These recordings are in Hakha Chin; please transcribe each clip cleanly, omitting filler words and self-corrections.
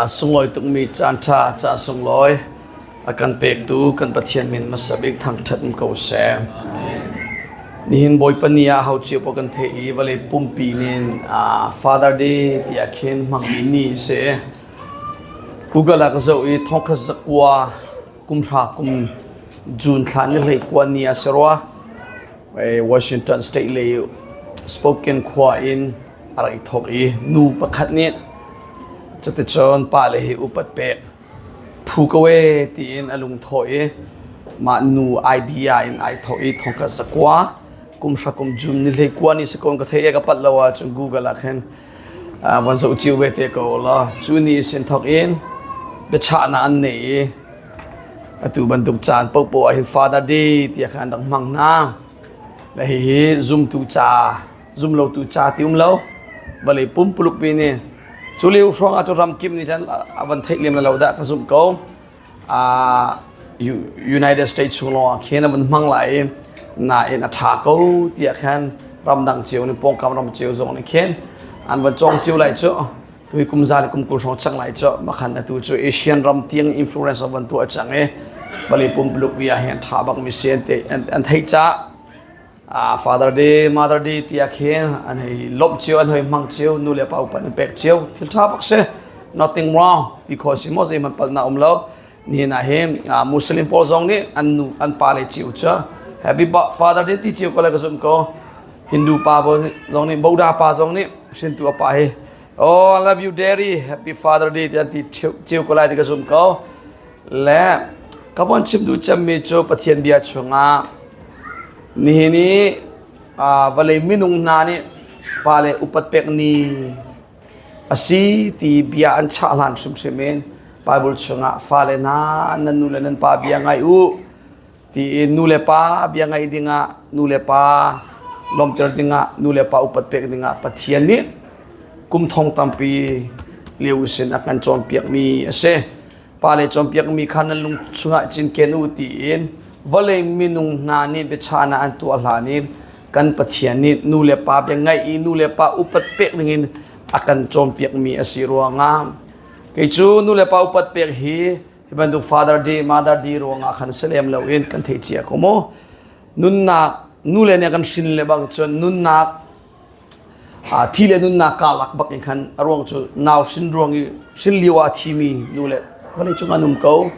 Sunglawi tukmi caanṭha caan sunglawi a kan pektu kan Pathian min hmasa bik thangṭhat um ko seh. Nihin Bawipa ni ah ho cio paoh kan theih i vawlei pumpi nin Father Day tiah khin hmangmi ni a si. Google ah ka zoh i thongkhat zakua kum hra kum June thla ni hlei kua ni a si rua. Washington State lei Spokane khua in a rak i thawk i nu pakhat nih cuticun pale hi upat pek phu ko e tiin a lungthawh i mah nu idea in ai thawh i thongkhat zakua kum hra kum June ni hlei kua ni si ko ka thei e ka palh lo ahcun Google ah khin van zoh cio ve te ko law cu ni sin thawk in biachahnak an nei i atu bantuk caan paohpaoh ah hin Father Day tiah khan an rak hmang hna. Le hihi zumtu ca zumlotu ca ti um lo vawlei pumpuluk mi nih cu lio hrawng ah cu ramkip nih cun a van theih lem lo dah ka zumh ko. United States chung lawng ah khin a van hmang lai i nain a ṭha ko tiah khan ramdang cio nih pawngkam ram cio zong nih khin an van cawng cio lai cu. Tui kum za le kum 20 hrawng cang lai cu makhan atu cu Asian ram tiang influence a van tuah cang i vawlei pumpuluk vi ah hin ṭha bak mi si an an theih cah Father Day, Mother Day tiah khin an hei lawmh cio, an hei hmang cio, nu le pa upat an pek cio. Thil ṭha bak si. Nothing wrong ti khawh si maw zeihmanh palhnak um lo. Nihin ah hin Muslim pawl zong nih an nu an pa le cio cu Happy Father Day ti cio ko le ka zumh ko. Hindu pa zong nih Buddha pa zong nih hrintu a pa hi Oh, I love you daddy, happy Father Day ti an ti cio ko lai ti ka zumh ko. Le ka von chim duh cemmi cu Pathian bia chungah nihin i vawlei minung hna nih pale upat pek ni a si ti bia an chah hlan hrimhrim in Bible chungah fale hna nan nu le nan pa bia ngai u tiin nu le pa bia ngaih dingah nu le pa lawmter dingah nu le pa upat pek dingah Pathian nih kum thong tampi lio sin a kan cawnpiakmi a si. Pale cawnpiakmi kha nan lung chungah cinken u tiin vawlei minung hna nih biachahnak an tuah hlan in kan Pathian nih nu le pa bia ngaih i nu le pa upat pek dingin a kan cawnpiakmi a si ruangah kei cu nu le pa upat pek hi hi bantuk Father Day, Mother Day ruangah khan si lem loin kan theih cia ko mu. Nunnak nu le nih kan hrin le bang cun nunnak thi le nunnak karlak bak in khan a ruang cu nau hrin ruang i hrin lio ah thimi nu le vawlei cung an um ko.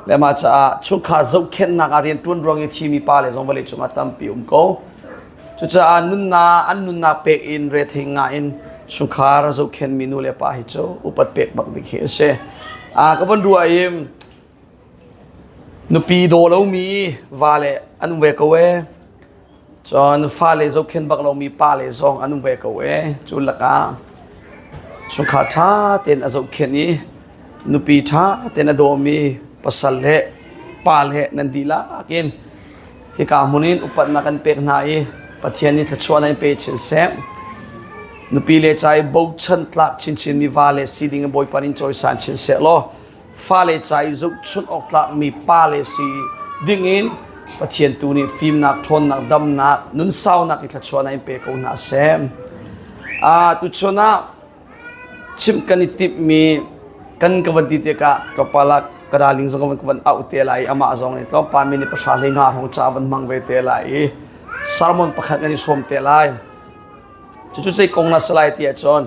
Le mah caah chungkhar zohkhenhnak ah rian ṭuan ruang i thimi pa le zong vawlei cung ah tampi um ko. Cucaah nunnak an nunnak pek in rethei ngah in chungkhar zohkhenhmi nu le pa hi cu upat pek bak ding hi a si. Ka van ruah i nupi daw lomi va le an um ve ko ee. Cun fale zohkhenh bak lomi pa le zong an um ve ko ee. Cu lakah chungkhar ṭha tein a zohkhenh i nupi ṭha tein a dawmi pasal le pa le nan dihlak in Hika hmun in upatnak kan pek hna i Pathian nih thluachuahnak in pe chin seh. Nupi le ca i bochan tlak chinchinmi va le si ding in Bawipa nih cawisan chin seh law fale ca i zohchunh awk tlakmi pa le si ding in Pathian tu nih fimnak, ṭhawnnak, damnak, nunsaunak i thluachuahnak in pe ko hna seh. Ah, tuchun ah Chimh kan i timhmi kan ka van ti tikah tlawmpal ah ka darling zong ka van auh te lai i amah zong nih tlawmpal minute pahra hlei nga hrawng ca van hmang ve te lai i sermon pakhat kan i sawm te lai. Cucu zei kong na si lai ti ahcun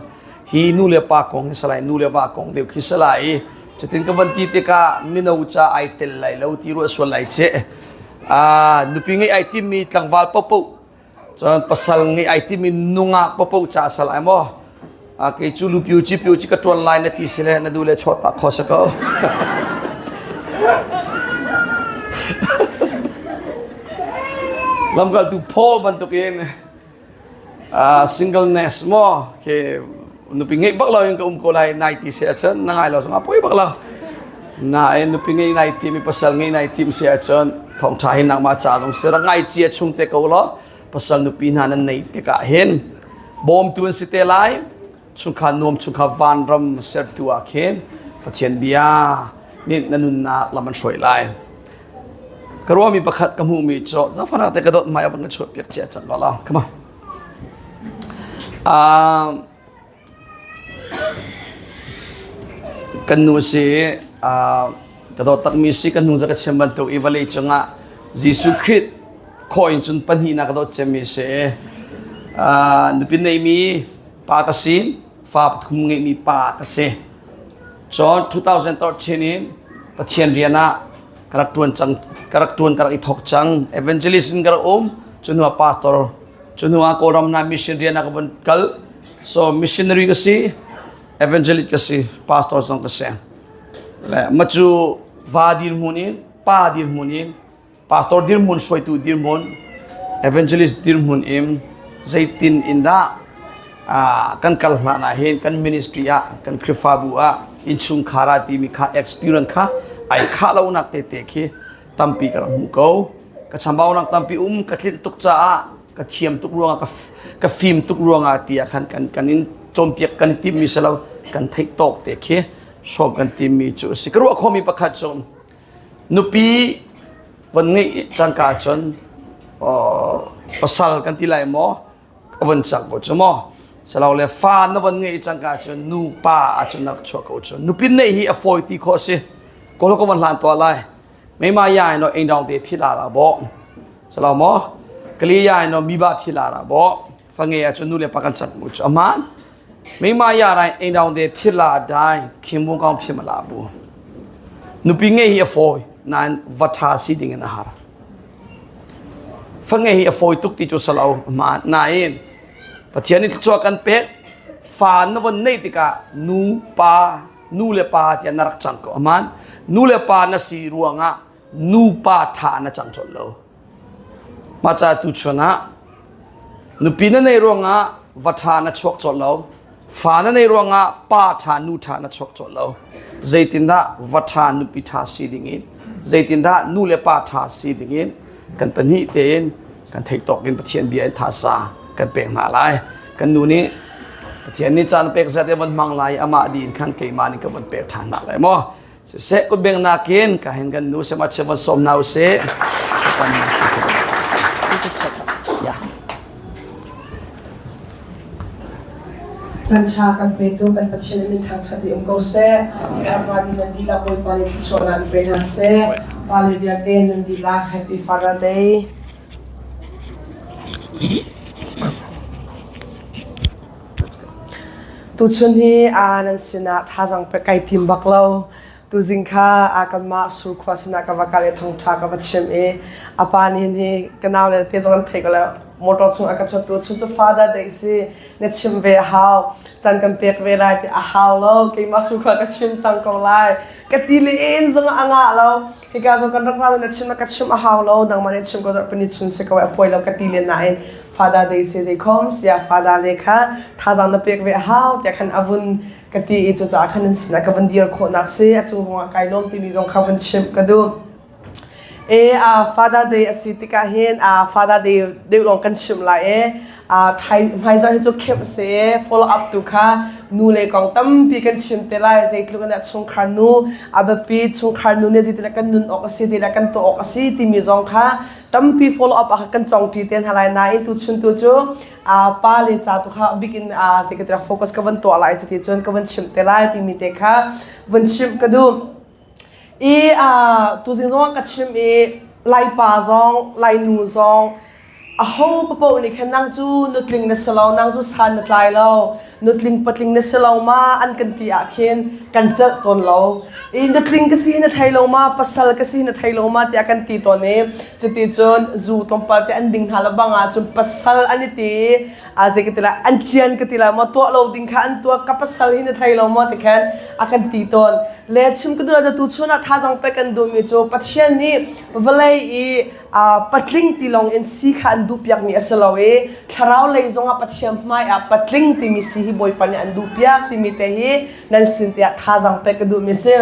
hi nu le pa kong hi si lai, nu le va kong deuh khi si lai i cutin ka van ti tikah mino ca ai tel lai lo ti ruah sual lai ceh. Nupi ngeih ai timmi tlangval paohpaoh Cun pasal ngeih ai timi nungak paohpaoh ca a sal ai maw? Kei cu lu piu ci piu ci ka ṭuan lai na ti si le na du le chuah tak kho si ko. Lamkaltu Paul bantukin singleness maw ke nupi ngeih bak lo in ka um ko lai nai ti si ahcun na ngai lo zongah poi bak lo. Nain nupi ngeih nai tim i pasal ngeih nai tim si ahcun thawngṭha hi nangmah ca zong si rak ngai cia chung te ko law pasal nupi hna nan neih tikah hin bawmtu an si te lai chungkhar nuam chungkhar vanram sertu ah khin Pathian bia nih na nunnak lam an hruai lai ka ruahmi pakhat ka hmuhmi cu zaangfahnak te ka dawt hmai ah van ka chuah piak cia cang ko la come on Kan nu si ka dawt takmi si kan hnung ka chim bantuk i vawlei cungah Jesuh Khrih khawh in cun pahnihnak ka dawt cemmi si. Nupi neimi pa ka si, fa pathum ngeimi pa ka si. Cun 2013 in Pathian rian ah ka rak ṭuan cang, ka rak ṭuan ka rak i thawk cang. Evangelist in ka rak um, cu hnu ah pastor, cu hnu ah Kawlram hna mission rian ah ka vun kal. So missionary ka si, evangelist ka si, pastor zong ka si. Le ma cu va dirhmun in, pa dirhmun in, pastor dirhmun, hruaitu dirhmun, evangelist dirhmun in zeitin in dah kan kal hlan ah hin kan ministry ah kan Khrihfabu ah innchungkhar ah timi kha experience kha ai khah lonak tete khi tampi ka rak hmuh ko. Ka chambaunak tampi um ka tlinh tuk caah ka thiam tuk ruangah ka fim tuk ruangah tiah khan kan kan in cawnpiak kan timmi si lo kan theih tawk te khi hrawm kan timmi cu a si. Ka ruah khomi pakhat cu nupi von ngeih cangka cun pasal kan ti lai maw ka von cang ko cu maw salo le fa na von ngeih cangka cun nu pa ahcun na rak chuah ko cu nupi neih hi a fawi ti khawh si ko ko van hlan tuah lai meima ya no eng dong te phila ra bo salo maw kali ya no mi ba phila ra bo fa nge ahcun nu le pa kan cang mu cu aman meima ya rai eng dong te phila dai khimu kong phim la bu nupi ngeih hi a fawi nain va ṭha si ding in a har Fangei hi a fawi tuk ti cu salo ma nain Pathian nih thluachuah kan pek fa na von neih tikah nu pa nu le pa tiah na rak cang ko aman nu le pa na si ruangah nu pa ṭha na cang colh lo mah ca tu chun ah Nupi na nei ruangah va ṭha na chuak colh lo. Fa na nei ruangah pa ṭha nu ṭha na chuak colh lo. Zeitindah va ṭha nupi ṭha si dingin, zeitindah nu le pa ṭha si dingin kan pahnih tein kan theih tawk in Pathian bia in thasa kan pek hna lai. Kan nu nih Pathian nih caan pek zat i van hmang lai amah din khan keimah nih ka van pek ṭhan hna lai maw. Siseh kutbeng nakin ka hin kan nu sema che van sawm hna usih. Ya. Canṭha kan petu kan Pathian min thangṭhat i um ko seh. Rammi nan dihlak Bawipa nih thluachuahnak in pe hna seh. Pale vialte nan dihlak Happy Father Day. Tuchun hi aa nan sinah thazaang pek kai tim bak lo. Tuzing kha aa kanmah surkhua sinah ka va kal i thawngṭha ka va chim i a pa nih hin hi ka nau le te zong an thei ko lo. Motor chung a ka chawttu chun cu Father Day si na chim ve a hau. Can kan pek ve lai ti a hau lo. Keimah surkhua ka chim cang ko lai. Ka ti le in zong a ngah lo. Hika zong kan rak ra na chim na ka chim a hau lo nangmah nih chim ko zarhpini chun si ko a poi lo ka ti len nain Father Day si zei khom sia Father le kha thazaang na pek ve a hau tiah khan a vun ka ti i cucaah khan nan sinah ka vun dir khawhnak si a cung zongah kai lawm timi zong kha vun chimh ka duh. E a Father Day a si tikah hin a Father Day deuh lawng kan chimh lai e hmaizarh hi cu khemh si follow up tu kha nu le kong tampi kan chim te lai zeitluk in dah chungkhar nu a biapi chungkhar nu nih zeitindah kan nun awk a si zeidah kan tuah awk a si timi zong kha tampi follow up ah kan cong ṭi te hna lai nain tuchun tu cu pa le ca tu kha bik in zei focus ka van tuah lai cuti cun ka van chimh te lai timi te kha van chimh ka duh I tuzing zong ah ka chim i Laipa zong, Lainu zong aho paoh nih khan nang cu nutling na si lo, nang cu san na tlai lo, nutling patling na si lo ma an kan ti ah khin kan celh tawn lo. I nutling ka si hi na thei lo ma, pasal ka si hi na thei lo ma tiah kan ti tawn i cuti cun zu tlawmpal te an ding hna le bang ah cun pasal an i ti i a zei ka ti lai an cian ka ti lai maw tuah lo ding kha an tuah ka pasal hi na thei lo maw ti khan a kan ti tawn le chim ka duh tu chun ah thazang pek kan duhmi cu Pathian nih vawlei i patling ti lawng in si kha an duh piakmi a si lo i thlarau lei zongah Pathian hmai ah patling timi si hi Bawipa nih an duh piak timi te hi nan sin tiah thazang pek ka duhmi si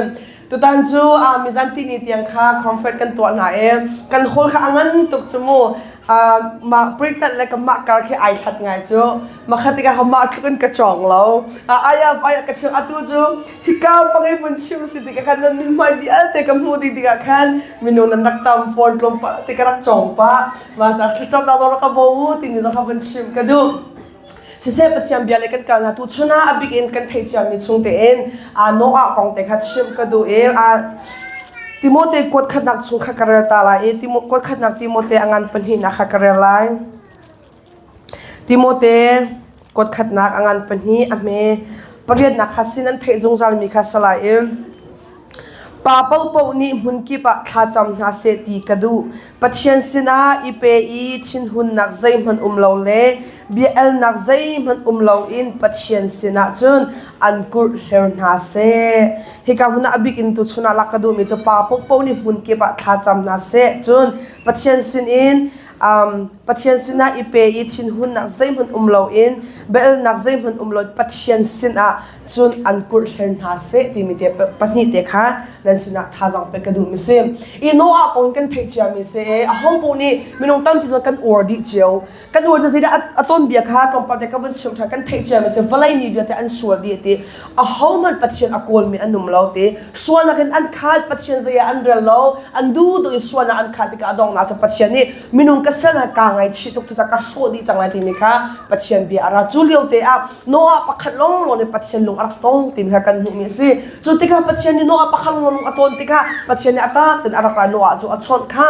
Tutan cu mizan tihni tiang kha comfort kan tuah hna i kan hall kha a ngan tuk cu mu. Mah pretat le ka mah kar khi ai hlat ngai cu. Makhat tikah mah tluk in ka cawng lo. Aya aya ka chim atu cu hika pangei mun chim si tikah khan nan mihmai vialte ka hmuh dih tikah khan minung nan rak tam phone tlawmpal te ka rak cawng pah. Mah ca thlacam na zong rak ka bo u timi zong kha vun chim ka duh. Siseh Pathian bia le kan kal hna tu chun ah a bik in kan theih ciami chung tein Noah kong te kha chimh ka duh i Timote kuat khatnak chung kha ka rel ta lai i kuat khatnak Timote a ngan pahnihnak kha ka rel lai. Timote kuat khatnak a ngan pahnih a hme pariatnak kha sin an theih zungzalmi kha si lai i Pa paohpaoh nih hmunkip ah thlacam hna seh ti ka duh. Pathian sinah i pe i thinhunnak zeihmanh um lo le bia elnak zeihmanh um loin Pathian sinah cun an kurhler hna seh. Hika hmun ah a bik in tuchun ah lak ka duhmi cu pa paohpaoh nih hmunkip ah thlacam hna seh. Cun Pathian sinin um, Pathian sinah i pe i thinhunnak zeihmanh um loin bia elnak zeihmanh um loin Pathian sinah cun an kurhler hna seh timi te pahnih te kha nan sinah thazaang pek ka duhmi si. I Noah kong kan theih ciami si i a ho paoh nih minung tampi cu kan uar dih cio. Kan uar cu zeidah a tawn bia kha tlawmpal te ka vun chimh ṭhan kan theih ciami si vawlei mi vialte an sual dih ti ahohmanh Pathian a kawlmi an um lo ti sualnak in an khat Pathian zei ah an rel lo an duh duh in sualnak an khat tikah a donghnak cu Pathian nih minung ka sel kaa ngaihchih tuk cucaah ka hrawh dih cang lai timi kha Pathian bia a ra cu lio te ah Noah pakhat lawnglawng nih Pathian lung a rak tong timi kha kan hmuhmi a si. Cu tikah Pathian nih Noah pakhat lawnglawng lung a tawn tikah Pathian nih a tak ten a rak ra Noah cu a chawnh kha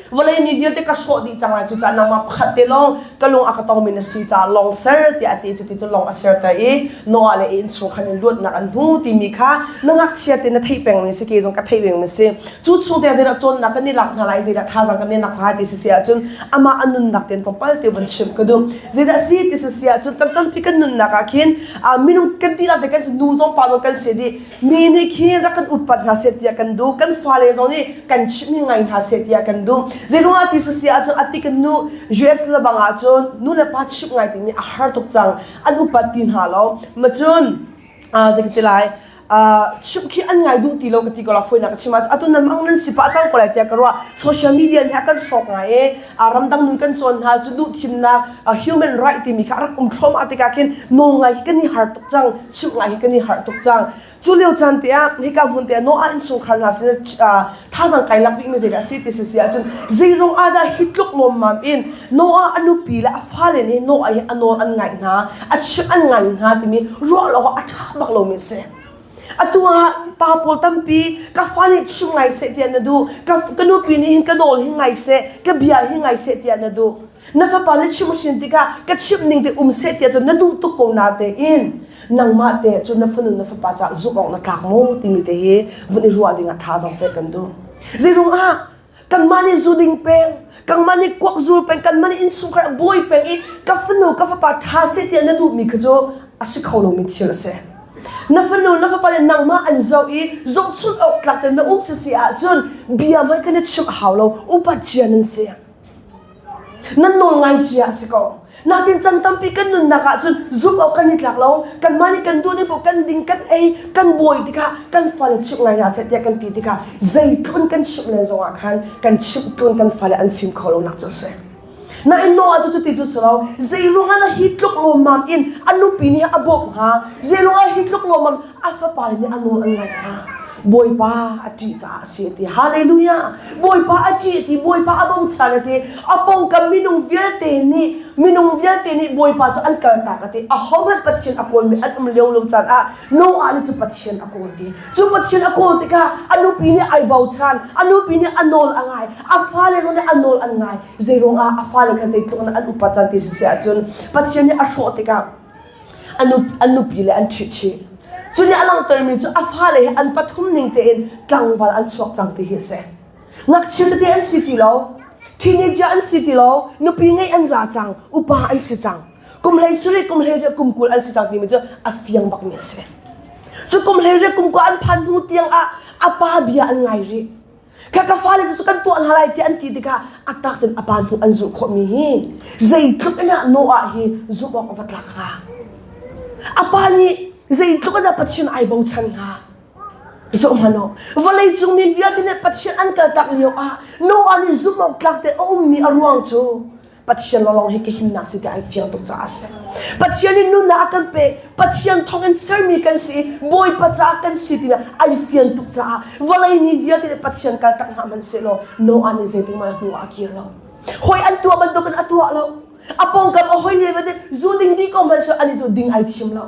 vawlei mi vialte ka hrawh dih cang lai cucaah nangmah pakhat te lawng ka lung a ka tongmi na si caah lawng ser tiah a ti cuti cu lawng a serter i Noah le innchung khan in luatnak an hmu timi kha na ngakchia te na theih pengmi si ke zong ka theih pengmi si cu chung te zeidah cawnnak kan i lak hna lai zeidah thazaang kan i lak lai ti si si ahcun amah a nunnak ten tlawmpal te vun chimh ka duh Zeidah si ti si ahcun chan tampi kan nunnak ah khin minung kan dihlak te kan si nu zong pa zong kan si dih mi nih khin rak kan upat hna seh tiah kan duh kan fale zong nih kan chimh hi ngai hna seh tiah kan duh zeiruangah ti si ahcun ati kan nu US le bang ahcun nu le pa chimh ngai timi a har tuk cang an upat ti hna lo ma cun zei ka ti lai chimh khi an ngai duh ti lo ka ti ko la foinak ka chim ah atu nan mang nan si pah cang ko lai tiah ka ruah social media nih a kan hrawk ngai e ramdang nun kan cawn hna cu duh thimnak human right timi kha rak um thluahmah tikah khin nawl ngai hi kan i har tuk cang chimh ngai hi kan i har tuk cang cu lio caan te ah hika hmun te ah Noah innchungkhar hna sin thazang kai lak bikmi zeidah a si ti si ahcun zeirung ah dah hi tluk lawmmam in Noah a nupi le a fale nih Noah hi a nawl an ngaih hna, a chimh an ngai hna timi ruah lo a ṭha bak lomi a si. Atu ah pa pawl tampi ka fa nih chim ngai seh tiah na duh, ka, ka nupi nih hin ka nawl hi ngai seh, ka bia hi ngai seh tiah na duh. Na fapa na chimh hrin tikah ka chimh ning te um seh tiah cun na duh tuk ko na tein nangmah te cun na fanu na fapa caah zumh awk na tlak maw timi te hi vun i ruah ding ah thazaang pek kan duh. Zeirung ah Kanmah nih zu ding peng, kanmah nih kuak zul peng, kanmah nih innchungkhar bawi peng i ka fanu ka fapa ṭha seh tiah na duhmi kha cu a si kho lomi thil a si. Na fanu na fapa nih nangmah an zoh i zohchunh awk tlak tein na um si si ahcun bia hmanh kha na chimh a hau lo, upat cia nan si. Nan nawl ngai cia a si ko. Natin can tampi kan nunnak ahcun zumh awk kan i tlak lo. Kanmah nih kan duh ning paoh kan ding, kan ei, kan bawi tikah kan fale chimh ngai hna seh tiah kan ti tikah zeitlun kan chimh len zongah khan kan chimh tlun kan fale an fim kho lo nak cu a si. Nain Noah cu cuti cu si lo. Zeiruang ah hi tluk lawmmam in a nupi nih a bawmh hnga? Zeiruang ah hi tluk lawmmam a fapa nih a nawl an ngaih hnga? Bawipa a ṭih caah a si a ti. Hallelujah! Bawipa a ṭih ti, Bawipa a bochan a ti. A pawngkam minung vialte nih minung vialte nih Bawipa cu an kaltak a ti. Ahohmanh Pathian a kawlmi an um lio lo caan ah Noah nih cu Pathian a kawl ti. Cu Pathian a kawl tikah a nupi nih ai bochan, a nupi nih a nawl a ngai, a fale zong nih a nawl an ngai. Zeiruang ah a fale kha zeitluk in an upat cang ti si ahcun Pathian nih a hrawh tikah an nupi le an ṭhit chih. Cu nih a langhtermi cu a fale hi an pathum ning tein tlangval an chuak cang ti hi a si. Ngakchia tete an si ti lo, teenager an si ti lo, nupi ngeih an za cang, upa an si cang. Kum hlei sarih, kum hlei riat, kum 20 an si cang timi cu a fiang bakmi a si. Cu kum hlei riat, kum kua an phan hnu tiang ah a pa bia an ngai rih. Kha ka fale cu kan tuah hna lai tiah an ti tikah a tak in a pa hnu an zulh khawhmi hi zeitluk in ah Noah hi zumh awk a va tlak hnga. A pa nih zeitluk in ah Pathian ai bochan hnga. Zoh hmanh u, vawlei cung mi vialte nih Pathian an kaltak lio ah Noah nih zumh awk tlak te a ummi a ruang cu Pathian lawnglawng hi ka himnak si ti ai fiang tuk caah a si. Pathian in nunnak a kan pek, Pathian thawng in sermi kan si i Bawipa caah kan si ti ai fian tuk caah vawlei mi vialte nih Pathian kaltak hna hmanhsehlaw Noah nih zeitik hmanh hnu ah a kir lo. Hawi an tuah bantukin a tuah lo. A pawngkam a hoi le va zu ding dih ko hmanh seh ani cu ding ai thim lo.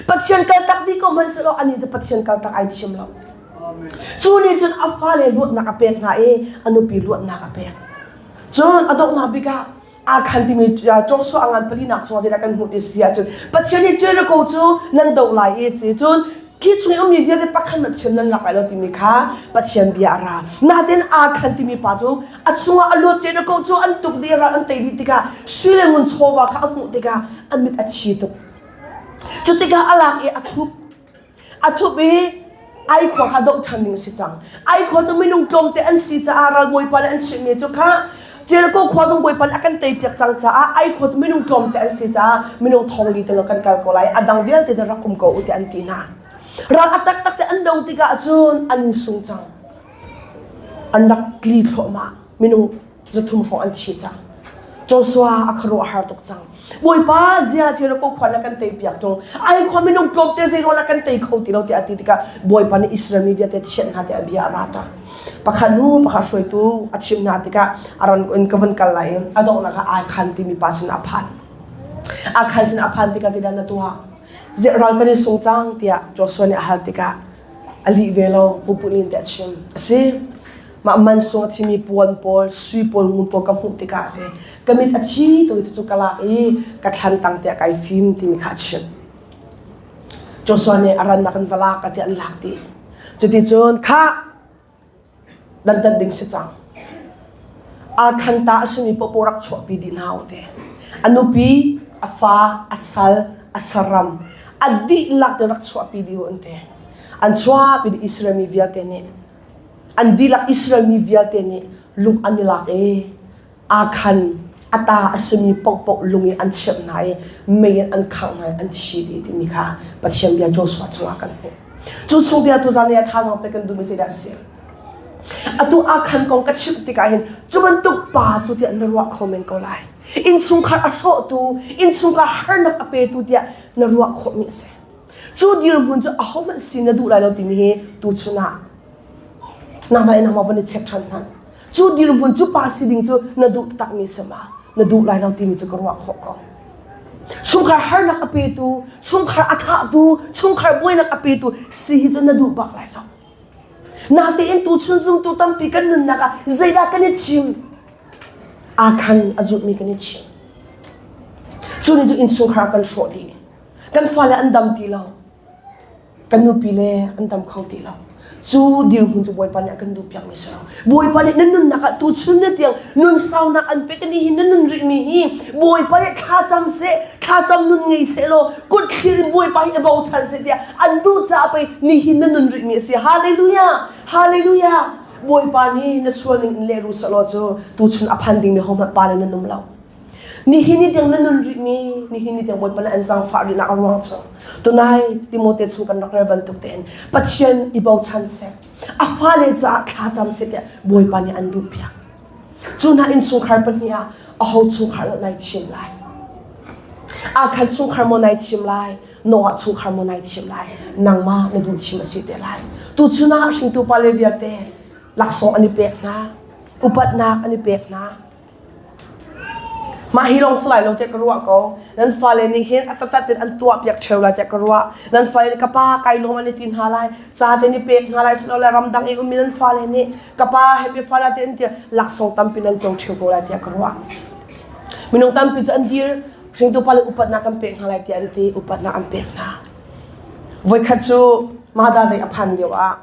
Pathian kaltak dih ko hmanh seh law ani cu Pathian kaltak ai thim lo. Cu nih cun a fale luatnak a pek hna i a nupi luatnak a pek. Cun a donghnak bik ah Akhan timi Joshua a ngan palinak chungah zeidah kan hmuh ti si ahcun Pathian nih Jericho cu nan doh lai i ci cun khi chung i ummi vialte pakhat hmanh chim nan lak lai lo timi kha Pathian bia a ra. Natin Akhan timi pa cu a chungah a luat Jericho cu an tuk dih ral an tei dih tikah sui le ngun chawva kha a hmuh tikah a mit a thi tuk. Cu tikah a lak i a thup. A thup i ai khua kha doh ṭhan ding a si cang. Ai khua cu minung tlawmte an si caah ralbawipa nih an chimhmi cu kha Jericho khua zong Bawipa nih a kan teipiak cang caah ai khua cu minung tlawmte an si caah minung thong li te lawng kan kal ko lai a dang vialte cu rak um ko u tiah an ti hna. Ral a taktak te an do tikah cun an in sung cang. An rak tli thluahmah. Minung 300 hrawng an thi cang. Joshua a khuaruah har tuk cang. Bawipa zia Jericho khua na kan tei piak tung. Ai khua minung tlawmte zei na kan tei kho ti lo tiah a ti tikah Bawipa nih Israel mi vialte thianh hna tiah bia a ra ta. Pakhat nu pakhat hruaitu a chim hna tikah a ran in ka vun kal lai i a donghnak ah ai khan timi pa sin a phan. A khan sin a phan tikah zeidah na tuah? Ral kan i sung cang tiah Joshua nih a hal tikah a lih ve lo pupun in tiah a chim. A si. Mah mansung a thimi puan pawl, sui pawl, ngun pawl ka hmuh tikah te ka mit a thi tuk i cucu ka lak i ka thlan tang tiah kai fim timi kha a chimh. Joshua nih a rannak in va lak a ti an lak dih. Cuticun khah dantat ding si cang. Akhan ta a simi paohpaoh rak chuahpi dih hna u te. A nupi, a fa, a sal, a saram, a dihlak te rak chuahpi dih u an ti. An chuahpi dih Israel mi vialte nih An dihlak Israel mi vialte nih lung an i lak i Akhan a ta a simi paohpaoh lung in an chirh hna i mei in an khangh hna i an thi dih timi kha Pathian bia Joshua chungah kan hmuh. Cu chung bia tuzan i a thazaang pek kan duhmi zeidah a si? Atu Akhan kong ka chimh tikah hin cu bantuk pa cu tiah na ruah kho men ko lai. Innchungkhar a hrawhtu, innchungkhar harnak a petu tiah na ruah khawhmi a si. Cu dirhmun cu ahohmanh si na duh lai lo timi hi tuchun ah nangmah in nangmah von i check ṭhan hmanh. Cu dirhmun cu pa si ding cu na duh takmi si ma? Na duh lai lo timi cu ka ruah khawh ko. Chungkhar harnak a petu, chungkhar a thahtu, chungkhar buainak a petu si hi cu na duh bak lai lo. Natein tuchun zumtu tampi kan nunnak ah zeidah kan i chim? Akhan a zulhmi kan i chim. Cu nih cu innchungkhar kan hrawh dih. Kan fale an dam ti lo. Kan nupi le an dam kho ti lo. Cu dirhmun cu Bawipa nih a kan duhpiakmi si lo. Bawipa nih na nunnak ah tuchun ni tiang nun saunak an pek ni hi na nun rihmi hi Bawipa nih thlacam seh, thlacam nun ngei seh law kut thlir in Bawipa hi i bochan seh tiah an duh caah pei nihin na nun rihmi a si. Hallelujah! Hallelujah! Bawipa nih na sual ning in lehrul seh law cu tuchun a phan dingmi hohmanh pa le nan um lo. Nihin ni tiang na nun rihmi, nihin ni tiang Bawipa nih an zaangfah rihnak a ruang cu tunai Timote chung kan rak rel bantuk tein Pathian i bochan seh, a fale caah thlacam seh tiah Bawipa nih an duhpiak. Cu hna innchungkhar pahnih ah aho chungkhar dah nai thim lai? Akhan chungkhar maw nai thim lai? Noah chungkhar maw nai thim lai? Nangmah na duh thim a si te lai. Tuchun ah hringtu pale vialte laksawng an i pek hna, upatnak an i pek hna. Mah hi lawng si lai lo tiah ka ruah ko. Nan fale nih hin a taktak in an tuahpiak ṭheo lai tiah ka ruah. Nan fale nih ka pa kai lawm an i ti hna lai. Ca te nih pek hna lai silole ramdang i ummi nan fale nih ka pa happy father te an ti laksawng tampi nan co ṭheo ko lai tiah ka ruah. Minung tampi cu an dir hringtu pale upatnak kan pek hna lai tiah an ti upatnak an pek hna. Voikhat cu Mother Day a phan lio ah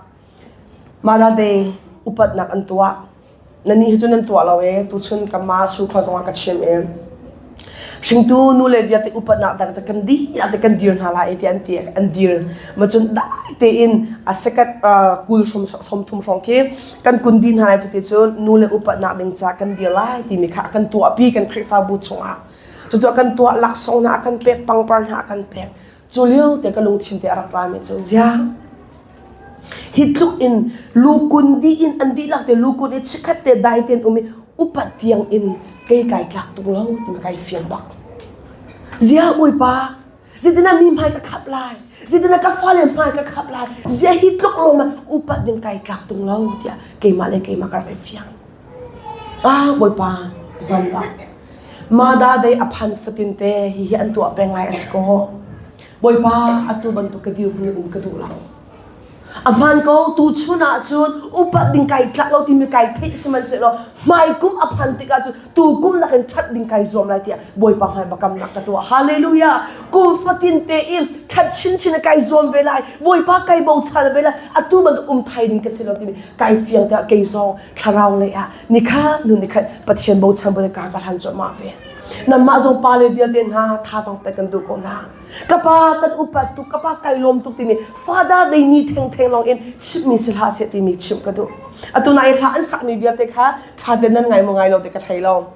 Mother Day upatnak an tuah. Nannih hi cu nan tuah lo ee tuchun kanmah Surkhua zongah ka chim i hringtu nule vialte upatnak dang cu kan dihlak te kan dir hna lai tiah an ti an dir ma cun dai tein a second kul hrom 30 hrawng khi kan kun dih hna lai cuti cun nule upatnak ding ca kan dir lai timi kha a kan tuahpi kan Khrihfabu chungah cucu a kan tuah laksawng hna a kan pek pangpar hna a kan pek Cu lio te ka lungthin te a rak rami cu ziang hi tluk in lukun dih in an dihlak te lukun i chikkhat te dai tein um i upat tiang in kei kai tlak tung lo timi kai fiang bak. Zia Bawipa zeitinah mi hmai ka khap lai zeitinah ka fale hmai ka khap lai zia hi tluk lawng ah upat ding kai tlak tung lo tiah keimah le keimah ka rak i fiang. Ah Bawipa hman bak. Mada dei a phan fatin te hihi an tuah peng lai a si ko. Bawipa atu bantuk ka dir hmun um ka duh lo. A hmaan ko, tuchun ahcun upat ding kai tlak lo timi kai theih sihmanhsehlaw hmaikum a phan tikah cun tukum nakin ṭhat ding kai zuam lai tiah Bawipa hmai biakamnak ka tuah. Hallelujah! Kum fatin tein ṭhat chinchin kai zuam ve lai. Bawipa kai bochan ve lai. Atu bantuk um thai ding ka si lo timi kai fiang tiah kei zong thlarau lei ah nikhat hnu nikhat Pathian bochan bu ka ka hlan cuahmah ve. Nanmah zong pa le vialte hna thazaang pek kan duh ko hna. Ka pa kan upat tuk, ka pa kai lawm tuk timi Father Day ni thengtheng lawng in chimhmi si hlah seh timi chimh ka duh. Atu na i hla an sakmi vialte kha ṭha tein nan ngai maw ngai lo ti ka thei lo.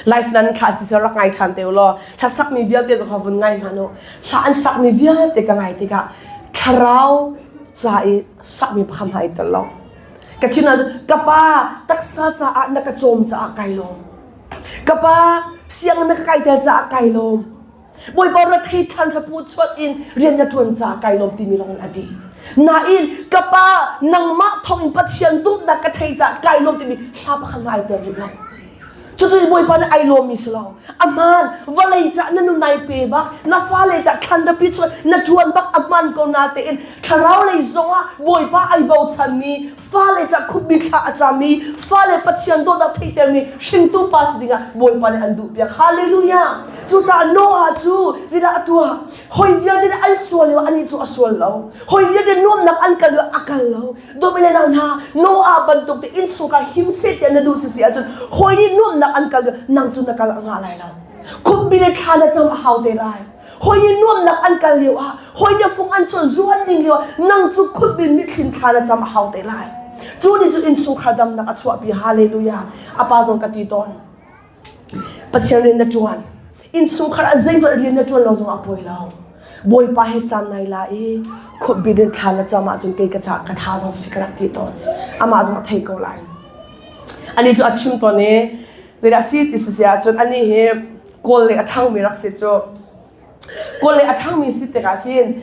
Life nan thla si rak ngai ṭhan te u law hla sakmi vialte zong kha vun ngai hmanh u. Hla an sakmi vialte ka ngai tikah thlarau ca i sakmi pakhat hna i tel lo. Ka chim ahcun ka pa taksa caah na ka cawm caah kai lawm. Ka pa sianginn na ka kaiter caah kai lawm. Bawipa rethei than hlapu chuat in rian na ṭuan caah kai lawm timi lawng in a dih. Nain ka pa nangmah thawng in Pathian duhnak ka thei caah kai lawm timi hla pakhat ngai ter rih lo. Cucu Bawipa nih ai lawmmi si lo. A hmaan vawlei cah na nun nai pe bak, na fale cah thlan rapi chuan na ṭuan bak a hmaan ko na tein thlarau lei zongah Bawipa ai bochanmi fale ca khupmi thla a cami fale Pathian dawtnak theihtermi hringtu pa si dingah Bawipa nih an duhpiak. Hallelujah! Cucaah Noah cu zeidah a tuah? Hawi vialte nih an sual lio anih cu a sual lo. Hawi vialte nuamhnak an kal lio a kal lo. Dawtmi le nau hna, Noah bantuk te innchungkhar him seh tiah na duh sisi ahcun hawi nih nuamhnak an kal lio nang cu na kal a ngah lai lo. Khupmi le thla na cam a hau te lai. Hawi nih nuamhnak an kal lio ah, hawi nih fung an chuan zu an ding lio ah, nang cu khutbin mitthlim thla na cam a hau te lai. Cu nih cu innchungkhar damnak a chuahpi. Hallelujah. A pa zong ka ti tawn. Pathian rian na ṭuan. Innchungkhar ah zeihmanh rian na ṭuan lo zong a pawi lo. Bawipa he caan nai la i khutbin in thla na cam ahcun kei ka ca ka tha zong si ka rak ti tawn. Amah zong a thei ko lai. Ani cu a chim tawn i zeidah si ti si ahcun ani hi Kawl lei a ṭhangmi rak si cu. Kawl lei a ṭhangmi si tikah hin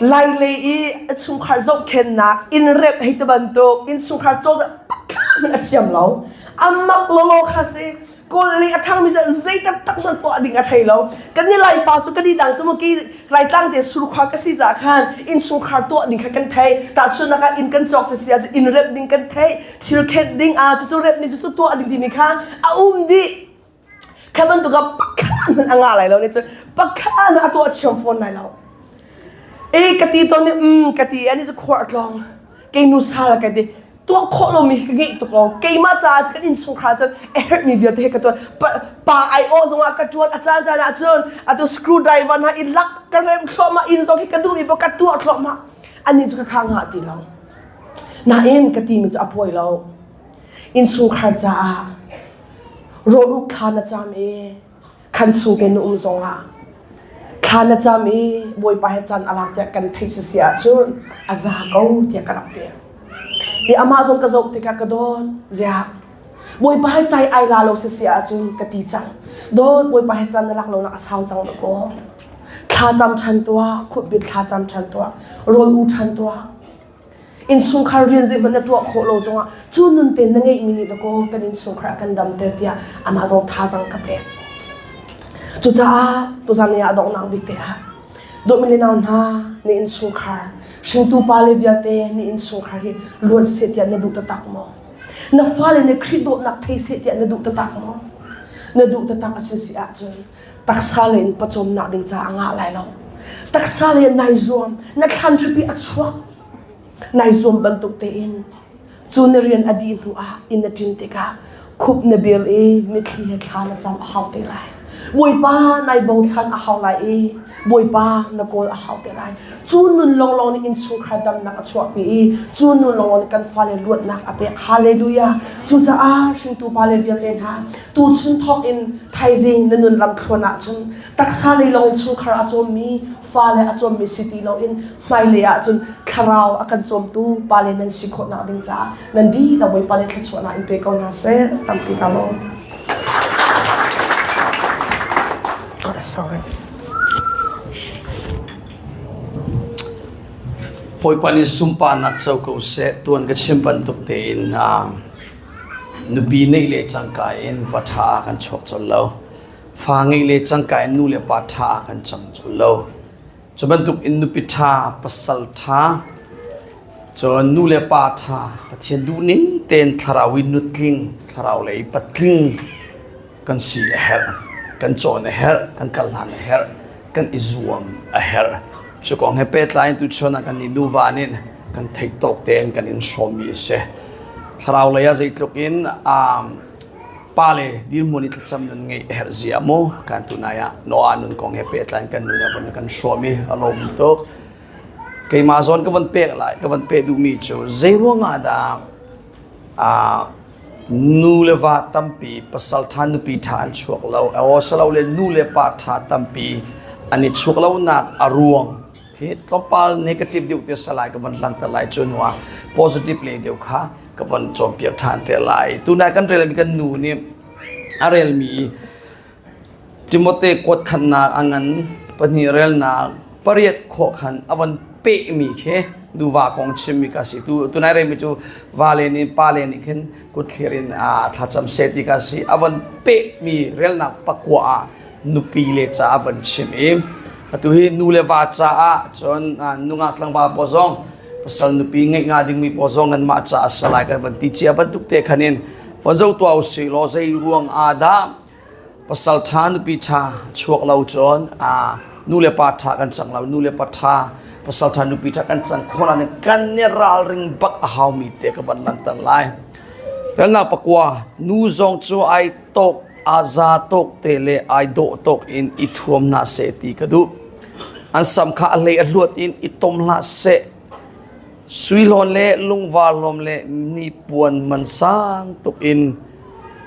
Lai lei i a chungkhar zohkhennak inn remh hei ti bantuk innchungkhar cawlcangh pakhat hmanh a thiam lo. A mak lawlaw kha si. Kawl lei a ṭhangmi cu zei taktak hmanh tuah ding a thei lo. Kan i Laipa cu kan i dang cu mu ki Laitlang te surkhua ka si caah khan innchungkhar tuah ding kha kan thei. Tahchunhnak ah inn kan cawk si si ahcun inn remh ding kan thei. Thil khenh ding ah cucu remh ding cucu tuah ding timi kha a um dih. Kha bantuk ah pakhat hmanh a ngah lai lo nih cun pakhat hmanh a tuah thiam fawn lai lo. E ka ti tawn nih um ka ti ani cu khuar tlawng kei nu sal ka ti tuah khawh lomi ka ngeih tuk lo keimah caah kan innchungkhar cun a herhmi vialte he ka tuan pa ai aw zongah ka tuan a caan caan ah cun atu screwdriver hna i lak ka rem thluahmah inn zong hi ka duhmi paoh ka tuah thluahmah ani cu ka kha ngah ti lo nain ka timi cu a puai lo innchungkhar caah Rawluk thla na cam i khan sung te na um zongah thla na cam i Bawipa he caan a lak tiah kan theih sisi ahcun a za ko tiah ka rak ti. I amah zong ka zoh tikah ka dawt ziah Bawipa he cai ai la lo sisi ahcun ka ti cang. Dawt Bawipa he caan na lak lo nak a sau cang dakaw. Thla cam ṭhan tuah, khutbit thla cam ṭhan tuah, rawl u ṭhan tuah. Innchungkhar rian zeihmanh na tuah khawh lo zongah cu nun te na ngeihmi nih dakaw kan innchungkhar a kan damter tiah amah zong thazaang ka pek. Cucaah tuzan ni ah donghnak bik te ah dawtmi le nau hna na innchungkhar hringtu pa le vialte na innchungkhar hi luat seh tiah na duh taktak maw? Na fale nih Khrih dawtnak thei seh tiah na duh taktak maw? Na duh taktak a si si ahcun taksa le in pawcawmnak ding caah a ngah lai lo. Taksa le nai zuam, na thlan hripi a chuak. Nai zuam bantuk tein cu na rian a dih hnu ah inn na ṭin tikah khup na bil i mitthli he thla na cam a hau te lai. Bawipa nai bochan a hau lai i Bawipa na kawl a hau te lai. Cu nun lawnglawng nih innchungkhar damnak a chuahpi i cu nun lawnglawng nih kan fale luatnak a pek. Hallelujah! Cucaah hringtu pale vialte hna tuchun thawk in thaizing na nun lam thluan ahcun taksa lei lawng in chungkhar a cawmmi fale a cawmmi si ti loin hmailei ahcun thlarau a kan cawmtu pale nan si khawhnak ding caah nan dihlak Bawipa nih thluachuahnak in pe ko hna seh tampi ka lawm. Sorry. Bawipa nih sunparnak co ko seh tuan ka chim bantuk tein nupi neih le cangka in va ṭha ah kan chuak colh lo. Fa ngeih le cangka in nu le pa ṭha ah kan cang cul lo. Cu bantuk in nupi ṭha, pasal ṭha, cun nu le pa ṭha, Pathian duhning tein thlarau in nutling, thlarau lei patling kan si a herh. Kan cawn a herh, kan kal hlan a herh, kan i zuam a herh. Cu kong he pehtlai in tuchun ah kan nih nuva nih kan theih tawk tein kan in hrawmmi a si. Thlarau lei ah zeitluk in um, pale dirhmun i thlacam nun ngeih a herh zia mu kan tunai ah Noah nun kong he pehtlai in kan nun a von kan hrawm i a lawm tuk. Keimah zawn ka von pek lai, ka von peh duhmi cu zei ruangah dah Nu le va tampi pasal ṭha nupi ṭha an chuak lo. Aw le nu le pa ṭha tampi an i chuak lonak a ruang khi tlawmpal negative deuh te salai ka von langhter lai cu hnu ah positive lei deuh kha ka von cawnpiak ṭhan te lai. Tunai kan relmi kan nu nih a relmi Timote kuat khannak a ngan pahnih relnak pariat khawh khan a von pehmi khi nuva kong chimmi ka si. Tu tunai remi cu vale nih pale nih khin kutthlir in a thlacam seh ti ka si. A von pehmi relnak pakua ah nupi le ca a von chim i atu hi nu le va caah cun nungak tlangval pawl zong pasal nupi ngeih nga dingmi pawl zong nanmah caah salai kan van ti cia bantuk te khan in von zoh tuah usih law zei ruang ah dah Pasal ṭha nupi ṭha chuak lo cun nu le pa ṭha kan cang lo. Nu le pa ṭha pasal ṭha nupi ṭha kan cang khawh nain kan i ralring bak a haumi te ka van langhter lai. Relnak pakua nu zong cu ai tawk aa za tawk te le ai dawh tawk in i thuam hna seh ti ka duh. An sam kha a hlei a hluat in i tom hlah seh. Sui hlawn le lungvar hlawm le hnipuan man sang tuk in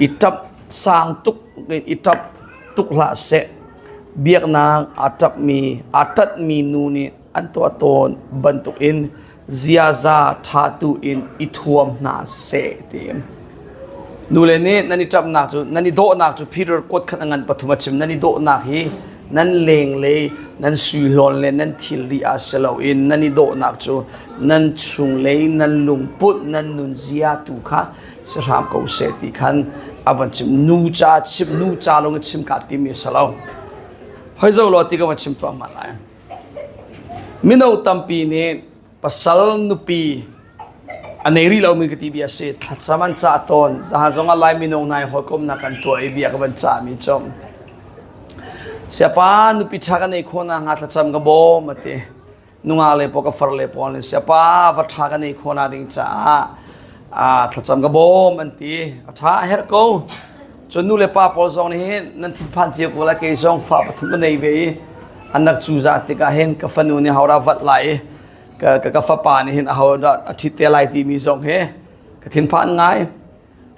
i ṭap sang tuk in i ṭap tuk hlah seh. Biaknak aa ṭapmi aa ṭatmi nu nih an tuah tawn bantukin ziaza ṭha tu in i thuam hna seh ti. Nule nih nan i ṭapnak cu nan i dawhnak cu Peter kuat khat a ngan pathum a chim nan i dawhnak hi nan lenglei nan suihlawn le nan thilri ah si loin nan i dawhnak cu nan chunglei nan lungput nan nunzia tu kha si hram ko seh ti khan a van chim nu ca chim nu ca lawng in chim ka timi a si lo hoi zo law ti ka van chim tuah hmanh lai mino tampi nih pasal nupi a nei rih lomi ka ti bia si thlacam an cah tawn zahan zong ah lai mino hna i hawikomnak kan tuah i bia ka van cahmi cu siapa nupi ṭha ka nei khawh nakhnga thlacam ka bawm a ti nungak le pawl ka far le pawl nih siapa va ṭha ka nei khawh nak ding caah thlacam ka bawm an ti a ṭha a herh ko cun nu le pa pawl zong nih hin nan thinphan cio ko lai kei zong fa pathum ka nei ve i an rak cuza tikah hin ka fanu nih hora vat lai i ka, ka, ka fapa nih hin aho dah a ṭhit te lai timi zong hi ka thinphan ngai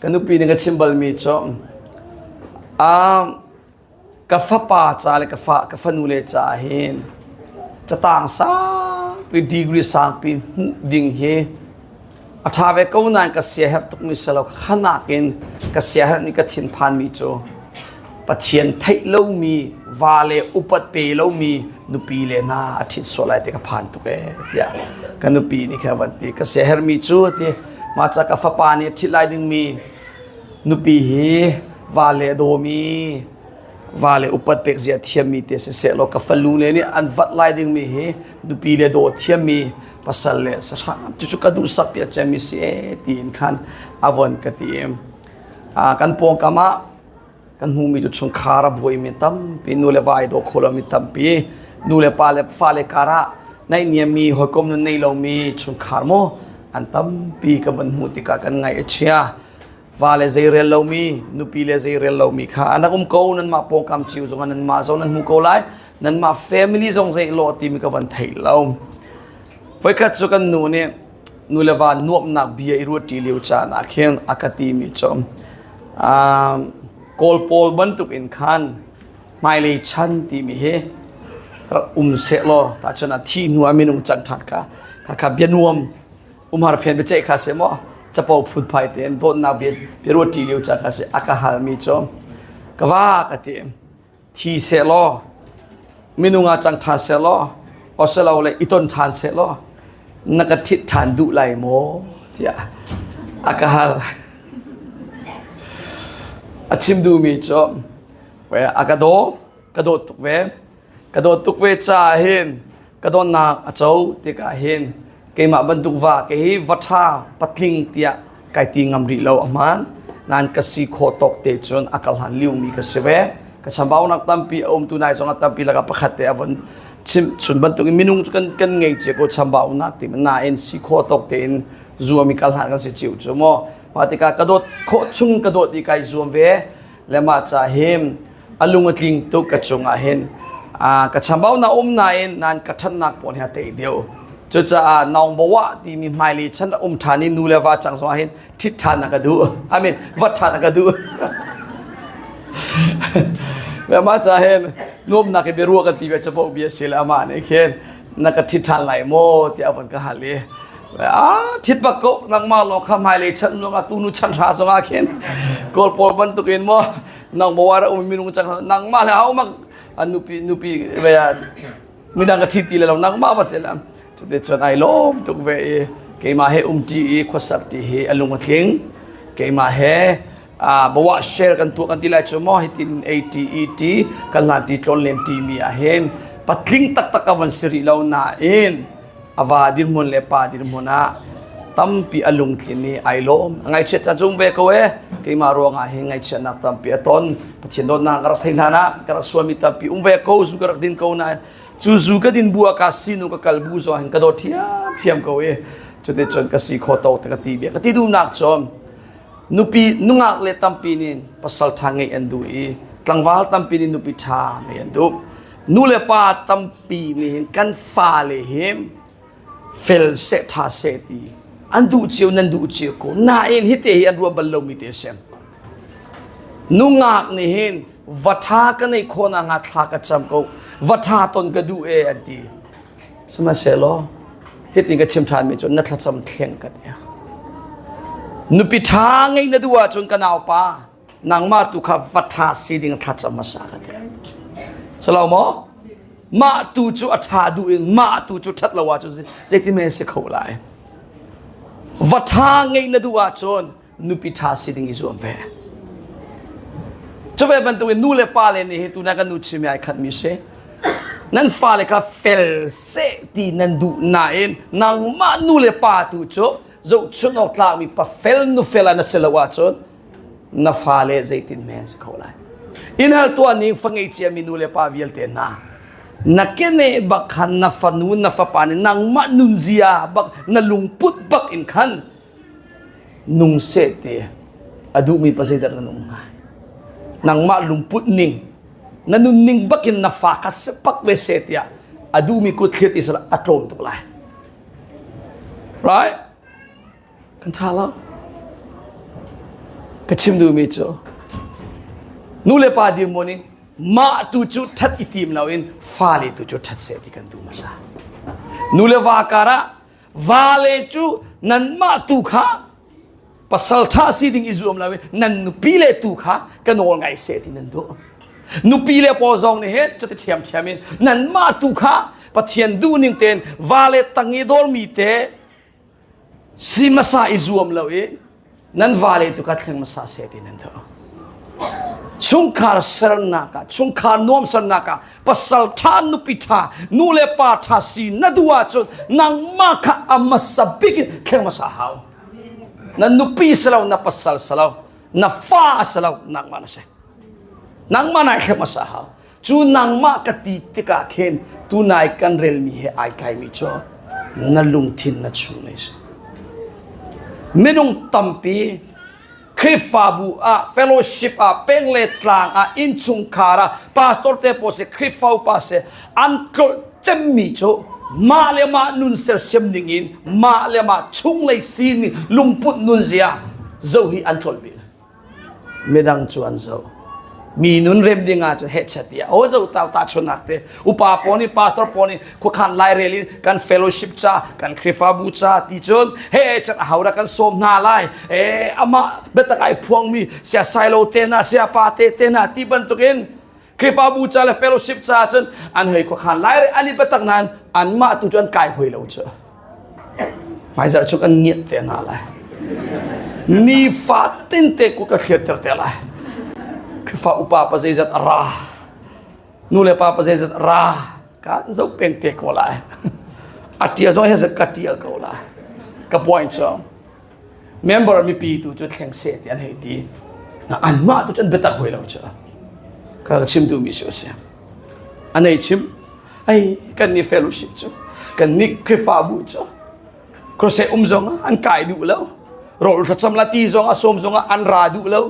ka nupi nih ka chim balmi cu um, ka fapa ca le ka fa ka fanu le ca hin catang sangpi degree sangpi hmuh ding hi A ṭha ve ko nain ka siaherh tukmi si lo. Kha nakin ka siaherh nih ka thinphanmi cu Pathian theih lomi va le upat pe lomi nupi le hna a ṭhit sual lai ti ka phan tuk ee tiah ka nupi nih khan a van ti. Ka siaherhmi cu a ti. Mah ca ka fapa nih a ṭhit lai dingmi nupi hi va le a dawmi va le upat pek zia thiammi te siseh law ka falu le nih an vat lai dingmi hi nupi le daw thiammi pasal le sahrang cucu ka duhsak ti a cemmi si ee tiin khan a von ka ti kan pawngkam ah kan hmuhmi cu chungkhar a buaimi tampi nu le va ai daw kho lomi tampi nu le pa le fale karah naihniammi hawikom nun nei lomi chungkhar maw an tampi ka van hmuh tikah kan ngaih a chia va le zei rel lomi nupi le zei rel lomi kha an rak um ko nanmah pawngkam cio zongah nanmah zong nan hmu ko lai nanmah family zong zei law timi ka van thei lo voikhat cu kan nu nih nu le va nuamhnak bia i ruat ṭi lio caan ah khin a ka timi cu kawl pawl bantuk in khan hmailei chan timi hi rak um seh law tahchun a thi hnu ah minung can ṭhan kha kha bia nuam umhar phen biaceih kha si maw capo phunphai tein dawtnak bia bia ruat ṭi lio caan kha si a ka halmi cu ka va ka ti thi sehlaw minung ah cang ṭhan sehlaw osilole i ton ṭhan sehlaw na ka ṭhit ṭhan duh lai maw tiah a ka hal. A chim duhmi cu. A ka daw, ka dawt tuk ve. Ka dawt tuk ve caah hin ka dawtnak a co tikah hin keimah bantuk va ke hi va ṭha patling tiah kai ti ngam rih lo a hmaan. Nain ka si khawh tawk te cun a ka hlan liomi ka si ve. Ka chambaunak tampi a um tunai zongah tampi lakah pakhat te a von chim chun bantuk in minung cu kan kan ngei cia ko chambaunak ti nain si khawh tawk tein zuam i kal hlan kan si cio cu maw. Mah tikah ka dawt khawh chung ka dawt i kai zuam ve. Le mah ca hi a lung a tling tuk ka cungah hin ka chambau na um nain nan ka ṭhatnak pawl hi a tei deuh. Cucaah naung bawa timi hmailei chan a um ṭhan i nu le va cang zongah hin ṭhit ṭhan a ka duh. I mean, va ṭhan a ka duh. Le mah ca hin nuamnak i biaruah kan ti ve capo bia si le amah nih khin na ka ṭhit ṭhan lai maw tiah a von ka hal i a ṭhit bak ko nangmah lawng kha hmailei chan zongah tunu chan hra zongah khin kawl pawl bantukin maw nangmah wa um minung cang nangmah le au mak nupi nupi ve midang ka ṭhit ti le lo nangmah va se lam cuti cun ai lawm tuk ve i keimah he um ṭi i khuasak ṭi hi a lung a tling keimah he bawa share kan tuah kan ti lai cu maw hitin ATET kan hlan ti tlawn len ti mi ah hin patling taktak ka van si rih lo nain a va dirhmun le pa dirhmun ah tampi a lungtlin i ai lawm ngaihchiat caan cung ve ko e keimah ruangah hin ngaihchiatnak tampi a ton Pathian dawtnak ka rak thei hlan ah ka rak sualmi tampi um ve ko zu ka rak din ko nain cu zu ka din bu ah ka sinu ka kal bu zong hin ka dawt thiam thiam ko i cuti cun ka si kho to te ka ti bia ka ti duhnak cun Nupi nungak le tampi nih pasal ṭha ngeih an duh i tlangval tampi nih nupi ṭha ngeih an duh. Nu le pa tampi nih hin kan fale hi fel seh ṭha seh ti an duh cio nan duh cio ko. Nain hite hi an ruah bal lomi te a si. Nungak nih hin va ṭha ka neih khawh nakhnga thla ka cam ko, va ṭha ton ka duh e an ti. Sihmanhsehlaw hitin ka chim ṭhanmi cu na thlacam thleng ka ti. Nupi ṭha ngei na duh ahcun ka naupa nangmah tu kha va ṭha si ding thlacam hmasa ka ti. Salo maw? Mah tu cu a ṭha duh in mah tu cu ṭhat lo ahcun zeitin men si kho lai? Va ṭha ngei na duh ahcun nupi ṭha si ding i zuam ve. Cu ve bantukin nu le pa le nih hi tuna kan nu chim ai khat mi si. Nan fale kha fel seh ti nan duh nain nangmah nu le pa tu cu zohchunh awk tlakmi pa fel nu fel ah na si lo ahcun na fale zeitin men si kho lai. Inn hal tuah ning fa ngei ciami nu le pa vialte hna na kene bak khan na fanu na fapa nih nangmah nunzia bak na lungput bak in khan nung seh ti a duhmi pa zeidah na nung hnga nangmah lungput ning na nunning bakin na fa kha sepak ve seh tiah a duhmi kut thliat i a tlawm tuk lai right kan tha lo ka chim duhmi cu nu le pa dirhmun in mah tu cu that i tim loin fale tu cu that seh ti kan duh hmasa nu le va karah Vale cu nanmah tu kha pasal ṭha si ding i zuam lo i nan nupi le tu kha ka nawl ngai seh ti nan duh. Nupi le paw zong nih hin cuti ṭhiamṭhiam in nanmah tu kha Pathian duhning tein vale tang i dawrmi te si hmasa i zuam lo i nan vale tu kha thleng hmasa seh ti nan duh. Chungkhar sernak ah, chungkhar nuam sernak ah pasal ṭha nupi ṭha nu le pa ṭha si na duh ahcun nangmah kha a hmasa bik in thleng hmasa hau. Na nupi si lo, na pasal si lo, na fa si lo, nangmah na si. Nangmah nai thleng hmasa hau. Cu nangmah ka ti tikah khin tunai kan relmi he ai tlaimi cu na lungthin na chung nei si. Minung tampi Khrihfabu ah, fellowship ah, peng le tlang ah, innchungkhar ah, pastor te pawl si, Khrihfa upa si, an tlolh cemmi cu mah le mah nun sersiam ning in mah le mah chunglei sining lungput nunzia zoh hi an tlolh bik. Midang cu an zoh. Mi nun rem ding ah cun hehchet tiah o zo tau tahchunhnak te upa pawl nih pastor pawl nih khuakhan lairel in kan fellowship ca kan Khrihfabu ca ti cun he chan a hodah kan sawm hna lai e amah biatak ai phuangmi sia sailo te na sia pa te te na ti bantukin Khrihfabu ca le fellowship ca cun an hei khuakhan lai an i biatak nain anmah tu cu an kai hoi lo cu hmaizarh cu kan ngiat te hna lai nifa tinte ku ka thliatter te lai. Khrihfa upa pa zeizat a ra, nu le pa pa zeizat a ra, kan zoh peng te ko lai. A tial zong hi ka tial ko lai. Ka point cu member mipi tu cu thleng seh ti an hei ti. Na anmah tu cu an biatak hoi lo cu. Ka chim duhmi cu a si. An ei chim. Ai kan ni fellowship cu kan ni Khrihfabu cu crusade um zong ah an kai duh lo. Rawl thlacam la ti zong a sawm zong ah an ra duh lo.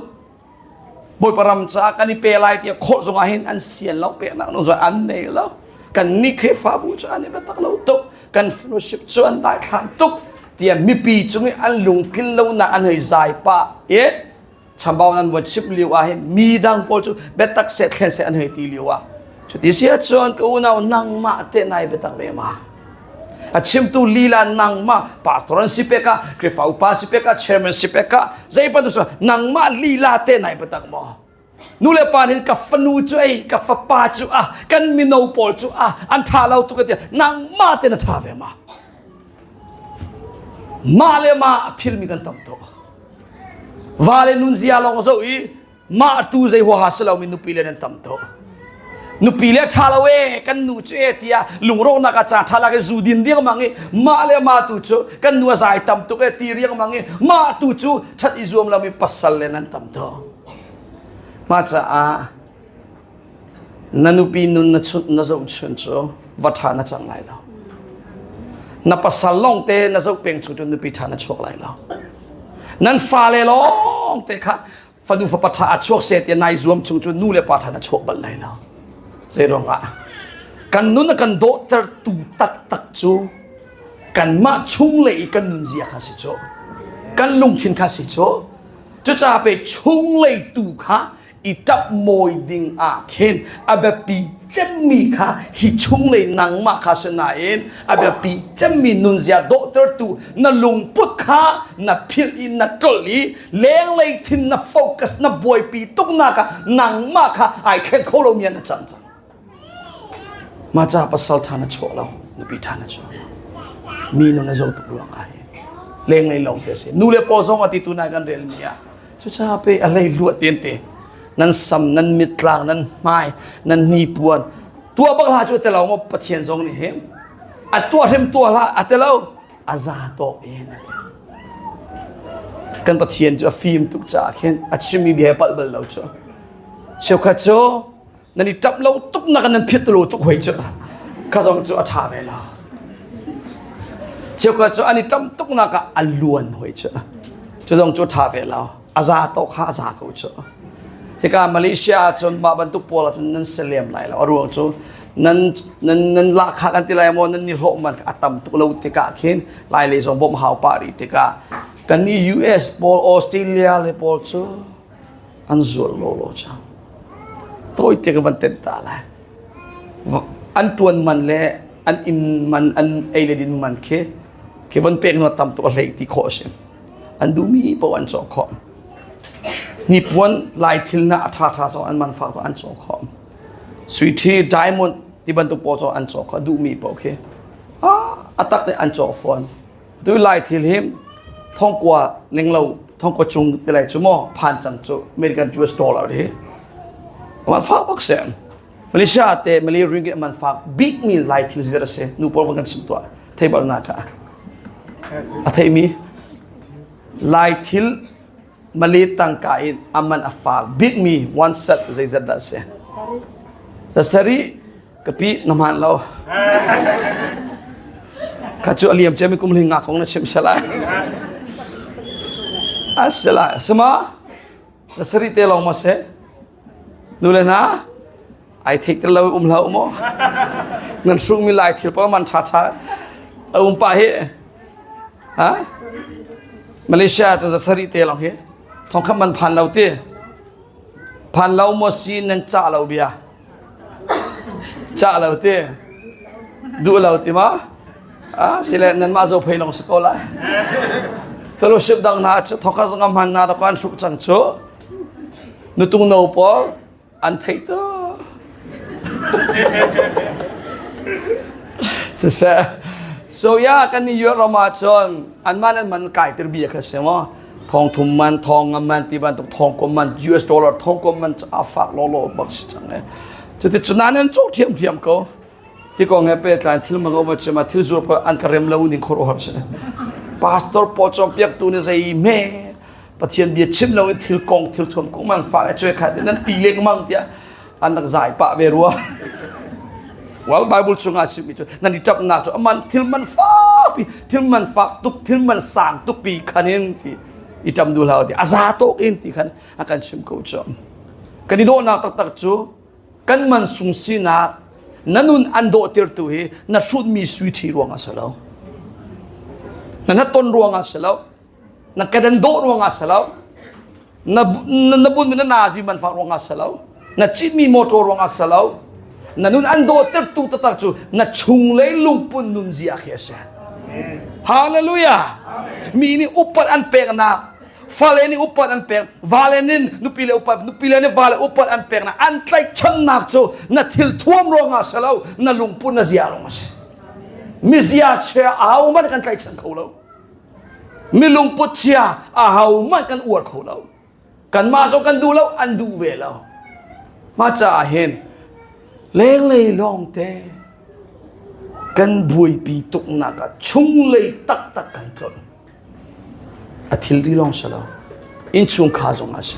Bawipa ram caah kan i pe lai tiah khawh zong ah hin an sian lo peknak nu zong an nei lo. Kan nih Khrihfabu cu an i biatak lo tuk. Kan fellowship cu an daithlan tuk tiah mipi cung i an lungtlin lonak an hei zai pah i chambau nan von chimh lio ah hin mi dang pawl cu biatak seh thlen seh an hei ti lio ah cuti si ahcun ka unau nangmah te nai biatak ve ma? A chimtu lila nangmah pastor an si pek ah Khrihfa upa si pek ah chairman si pek ah zei bantuk si nangmah lila te nai biatak maw? Nu le pa nih ka fanu cu ei ka fapa cu ah kan mino pawl cu ah an ṭha lo tuk tiah nangmah te na ṭha ve ma? Mah le mah a philmi kan tam tuk. Va le nunzia lawng zoh i mah tu zei huaha si lomi nupi le nan tam tuk. Nupi le ṭha lo e kan nu cu e tiah lungrawhnak ah caan ṭha lak i zu din riangmang i mah le mah tu cu kan nu a zai tam tuk e ti riangmang i mah tu cu ṭhat i zuam lomi pasal le nan tam tuk. Mah caah na nupi nun na chunh na zohchun cu va ṭha na cang lai lo. Na pasal lawngte na zoh peng chung cu nupi ṭha na chuak lai lo. Nan fale lawngte kha fanu fapa ṭha a chuak seh tiah nai zuam chung cu nu le pa ṭha na chuak bal lai lo. Zei ruangah kan nun a kan dawhtertu taktak cu kanmah chunglei i kan nunzia kha si cu. Kan lungthin kha si cu. Cucaah pe chunglei tu kha i ṭap mawi ding ah khin a biapi cemmi kha hi chunglei nangmah kha si nain a biapi cemmi nunzia dawhtertu na lungput kha na philh i na tlolh i lenglei thin na focus na buaipi tuknak ah nangmah kha ai thleng kho lomi ah na cang cang. Mah ca pasal ṭha na chuah lo, nupi ṭha na chuah lo. Mi nun a zo tuk ruang ah hi lenglei lawng te a si. Nu le paw zong a ti tu nai kan relmi ah cucaah pe a hlei luat ten te nan sam nan mittlang nan hmai nan hnipuan tuah bak hlah cu a telo maw Pathian zong nih hin a tuah hrim tuah hlah a telo a za tawk in a ti. Kan Pathian cu a fim tuk caah khin a chimmi bia he palh bal lo cu. Cheukhat cu nan i ṭap lo tuk nak nan phiat lo tuk hoi cu kha zong cu a ṭha ve lo. Cheukhat cu an i ṭam tuk nak ah a luan hoi cu cu zong cu ṭha ve lo. A za tawk kha a za ko cu. Hika Malaysia ahcun mah bantuk pawl ahcun nan si lem lai lo. A ruang cu nan nan nan lahkhah kan ti lai maw nan ni hlawh man a tam tuk lo tikah khin lai lei zong bawmh hau pah rih tikah kan ni US pawl Australia le pawl cu an zual lawlaw cang. Tawite ka van tenh ta lai. An ṭuan man le an inn man an ei le din man khi khi von pek na tam tuk a hlei ti khawh a si. An duhmi paoh an cawk khawh. Hnipuan lai thil na a ṭhaṭha zong an man fak zong an cawk khawh. Sui ṭhi diamond ti bantuk pawl zong an cawk khawh duhmi paoh khi. Ah, a tak te an cawk fawn. Tu lai thil hi thongkua ning lo thongkua cung ti lai cu maw phan cang cu American US dollar hi man fak bak si. Malaysia te Malay ringgit man fak bik mi lai thil zir a si. Nu pawl van kan chim tuah thei bal na ka a thei mi lai thil Malay tangka in a man a fak bik mi one set zeizat dah si? Sasari ka pi na hmaan lo. Kha cu a liam ciami kum hling nga kong na chim sela. A sela sama sasari te long ma se. Nu le na ai theih tel lo um hlah maw. Nan hruk mi lai thil pa man tha tha a um pa hi. Ha? Malaysia cu sasari te long hi. Thong kham man phan lo ti. Phan lo maw si nan cah lo bia. Cah lo ti. Duh lo ti ma? Ah, sile nanmah zo phei long si ko lai. Fellowship dang hna cu thoka zong hman na da kan hruk cang cu. Nutung no pawl an thei to. Siseh. So ya kan ni yor rama cun an man an man kai tir bia kha si mo. Thong thum man, thong ngam man ti bantuk thong kom man US dollar thong kom man a fak lawlaw bak si cang e. Cuti cu nan an cawk thiamthiam ko. Hi kong he pehtlai thil mang um chim thil zuar pawl an ka rem lo ning khuaruahhar si. Pastor pawl cawnpiaktu nih zei me Pathian bia chim lo in thil kong thil thuam kong man fa le cuai khat nan ti lengmang tiah an rak zai pah ve rua. Well, Bible chungah chimmi cu nan i ṭapnak cu aman thil man fakpi thil man fak tuk thil man sang tukpi khan in ti i ṭam duh hlah ti a za tawk in ti khan a kan chim ko cu. Kan i dawhnak taktak cu kan man sung sinak na nun an dawhtirtu hi na hrutmi sui ṭhi ruangah si lo. Na na ton ruangah si lo. Na kedan dawh ruangah si lo. Na na bunmi na nazi man fak ruangah si lo. Na citmi motor ruangah si lo. Na nun an dawhtertu taktak cu na chunglei lungpun nunzia khi a si. Hallelujah. Mi nih upat an peknak fale nih upat an pek vale nih nupi le upat nupi le nih vale upat an pek na an tlaihchannak cu na thil thuam ruangah si lo na lungput na zia ruangah si mi zia chia aho hmanh kan tlaihchan kho lo mi lungput chia aho hmanh kan uar kho lo kanmah zong kan duh lo an duh ve lo mah caah hin lenglei lawngte kan buaipi tuknak ah chunglei taktak kan tlolh A thilri lawng si lo. Innchungkhar zong ah si.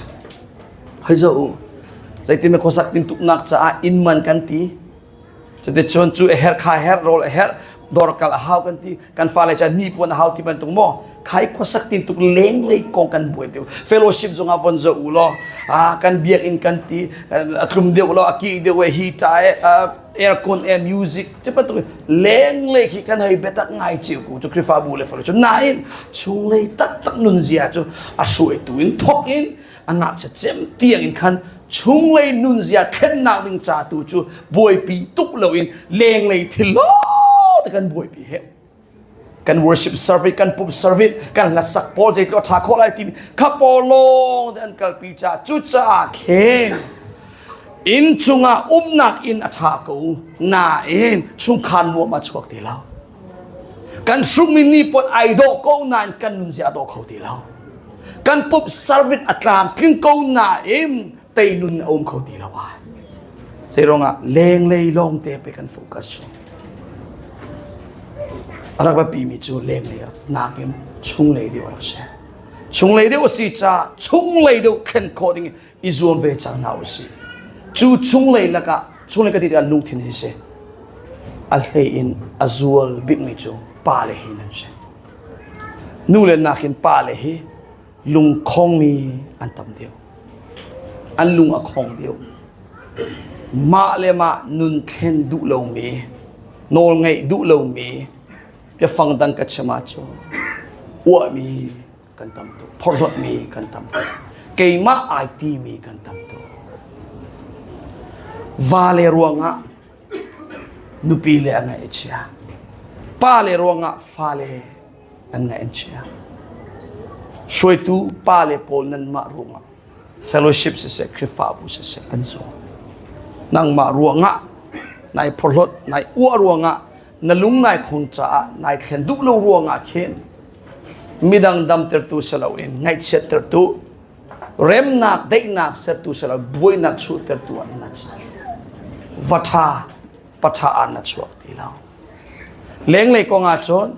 Hei zoh u. Zeitin na khuasak tintuknak caah inn man kan ti. Cuticun cu a herh kha herh rawl a herh dawr kal a hau kan ti. Kan fale ca hnipuan a hau ti bantuk maw? Khai khuasak tintuk lenglei kong kan buai deuh. Fellowship zong ah von zoh u law ah kan biakinn kan ti a tlum deuh law a ki deuh e hi ta e aircon e music ti bantuk lenglei khi kan hei biatak ngai cio ko cu Khrihfabu le fale cu nain chunglei taktak nunzia cu a hruaitu in thok in a ngakchia cem tiang in khan chunglei nunzia thlennak ding ca tu cu buaipi tuk loin lenglei thil lo te kan buaipi he kan worship service kan pumh service kan hlasak pawl zeitluk a ṭha khawh lai timi kha pawl lawng te an kalpi caah cucaah khin inn chungah umnak inn a ṭha ko nain chungkhar nuam a chuak ti lo kan hrukmi ni pawl ai dawh ko nain kan nunzia a dawh kho ti lo kan pumh service a tlamtling ko nain teinun a um kho ti lo ai zeiruangah lenglei lawng te pe kan focus cu a rak biapi mi cu lenglei nakin chunglei deuh a rak si chunglei deuh a si caah chunglei deuh thlen khawh ding i zuam ve cang hna usih cu chunglei lakah chunglei ka ti tikah lungthin hi si a hlei in a zual bikmi cu pa le hi nan si nu le nakin pa le hi lungkhongmi an tam deuh. An lung a khong deuh. Mah le mah nun thlen duh lomi, nawl ngeih duh lomi, biafang dang ka chim ahcun uahmi kan tam tuk, phorhlawtmi kan tam tuk, keimah ai timi kan tam tuk. Vale ruangah nupi le a ngaih a chia. Pa le ruangah fale an ngaih an chia. Hruaitu pale pawl nanmah ruangah fellowship siseh Khrihfabu siseh an zaw. Nangmah ruangah nai phorhlawt nai uah ruangah na lung nai khong caah nai thlen duh lo ruangah khin midang damtertu si loin ngaihchiattertu remnak daihnak sertu si lo buainak chuahtertu an na va ṭha paṭha ah na chuak ti lo. Lenglei kong ah cun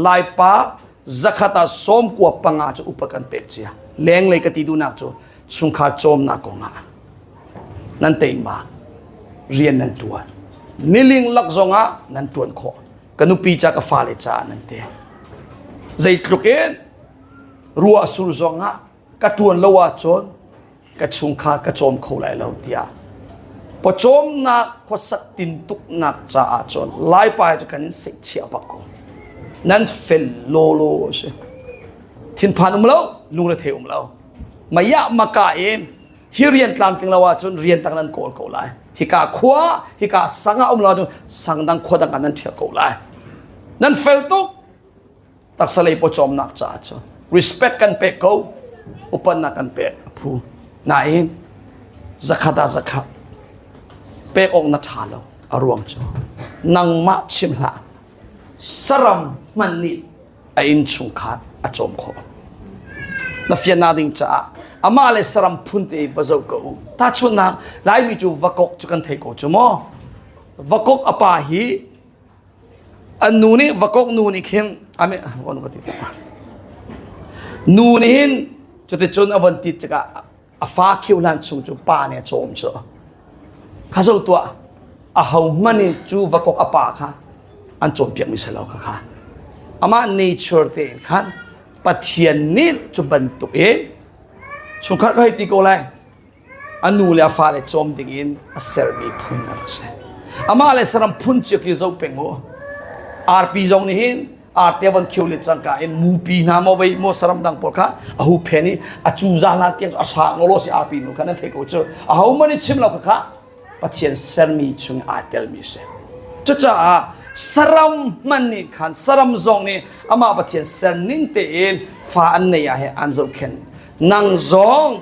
Laipa zakhat ah 95 cu upa kan pek cia. Lenglei ka ti duhnak cu chungkhar cawmnak kong ah nan teima rian nan tuan. Niling lak zong ah nan tuan khawh. Ka nupi ca ka fale ca nan te. Zeitluk in ruah sur zong ah ka ṭuan lo ahcun ka chungkhar ka cawm kho lai lo tiah pawcawmnak khuasak tintuknak caah cun laipa cu kan in seihchiah bak ko nan fel lawlaw a si thinphan um lo lungrethei um lo maya maka in hi rian tlamtling lo ahcun rian tang nan kawl ko lai hika khua hika sang ah um lo ahcun sang dang khua dang ah nan ṭhial ko lai nan fel tuk taksa lei pawcawmnak caah cun respect kan pek ko upatnak kan pek a phu nain zakhat ah zakhat pek awk na ṭha lo a ruang cu nangmah chim hlah saram hmanh nih a innchungkhar a cawm khawh. Na fiannak ding caah amah le saram phun te va zoh ko u. Tahchunhnak Laimi cu vakok cu kan thei ko cu maw? Vakok a pa hi an nu nih vakok nu nih khin ame ka ti nu nih hin cuticun a von tit tikah a fa khiu hlan chung cu pa nih a cawm cu kha zo tuah a ho hmanh in cu vakok a pa kha an cawnpiak mi si lo kha kha amah nature te in khan Pathian nih cu bantuk in chungkhar ka hei ti ko lai a nu le a fale cawm ding in a sermi phun a rak si. Amah le saram phun cio khi zoh peng u. Arpi zong nih hin arte von khio le cangka in mupi hna maw vei maw saram dang pawl kha a hu phen i a cu za hlan tiang cu a hrang lo si arpi nu kha nan theih ko cu. A ho man i chim lo kha kha Pathian sermi chung aa telmi si. Cucaah saram hmanh nih khan saram zong nih amah Pathian ser ning tein fa an nei ah he an zohkhenh. Nang zong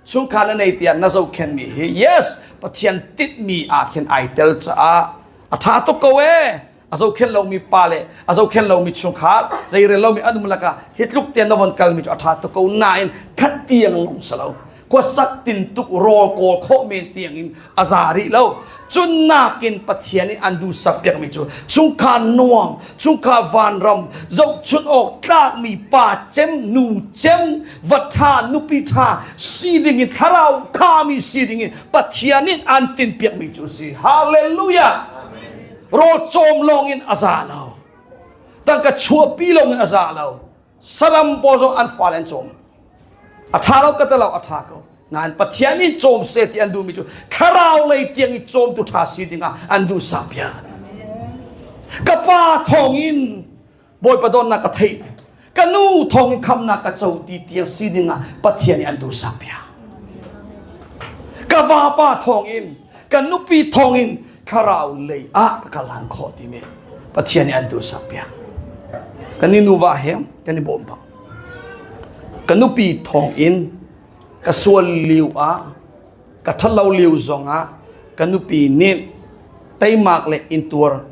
chungkhar na nei tiah na zohkhenhmi hi yes Pathian tinhmi ah khin ai tel caah a ṭha tuk ko ee a zohkhenh lomi pa le a zohkhenh lomi chungkhar zeirel lomi an um lakah hi tluk tiang na von kalmi cu a ṭha tuk ko nain khat tiang lung si lo khuasak tintuk rawl kawl khawh men tiang in a za rih lo cun nakin Pathian nih an duhsak piakmi cu chungkhar nuam chungkhar vanram zohchun awk tlakmi pa cem nu cem va ṭha nupi ṭha si ding in thlarau khami si ding in Pathian nih an tinpiakmi cu si hallelujah rawl cawm lawng in a za lo tangka chuahpi lawng in a za lo saram pawl zong an fale an cawm a ṭha lo ka ti lo a ṭha ko nain Pathian nih cawm seh ti an duhmi cu thlarau lei tiang i cawmtu ṭha si dingah an duh sapia ka pa thawngin Bawipa dawtnak ka theih ka nu thawngin khamnak ka co ti tiang si dingah Pathian nih an duh sapia ka vapa thawngin ka nupi thawngin thlarau lei ah ka kal han khawh timi Pathian nih an duh sakpiak kan i nuva he kan i bawm bak ka nupi thawng in ka sual lio ah ka ṭhatlo lio zong ah ka nupi nih teimak le intuar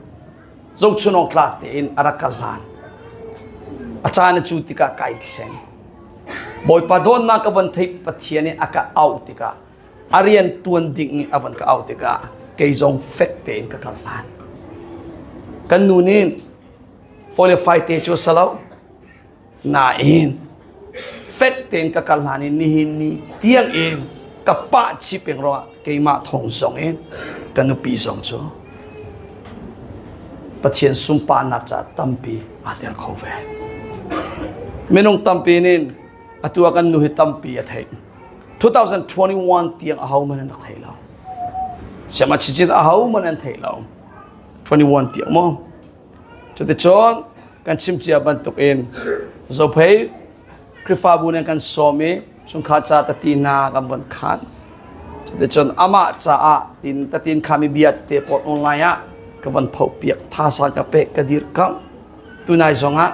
zohchun awk tlak tein a rak ka hlan a caan cu tikah kai thleng Bawipa dawtnak ka van theih Pathian nih a ka auh tikah a rian tuan ding nih a van ka auh tikah kei zong fek tein ka kal hlan kan nu nih qualify te cu salo nain fek tein ka kal hlan in nihin ni tiang in ka pah chih peng ruangah keimah thong zong in ka nupi zong cu Pathian sunparnak caah tampi aa tel kho ve minung tampi nih atu ah kan nu hi tampi a theih 2021 tiang ahohmanh an rak thei lo. Siama chichin ahohmanh an thei lo. 21 tiang maw? Cuticun kan chim cia bantuk in Zophei Khrihfabu nih kan sawm i chungkhar ca tati hna kan von khan. Cuticun amah caah tin tatin khami bia tete pawl online ah ka von phoh piak thasang ka pek ka dirkamh tunai zongah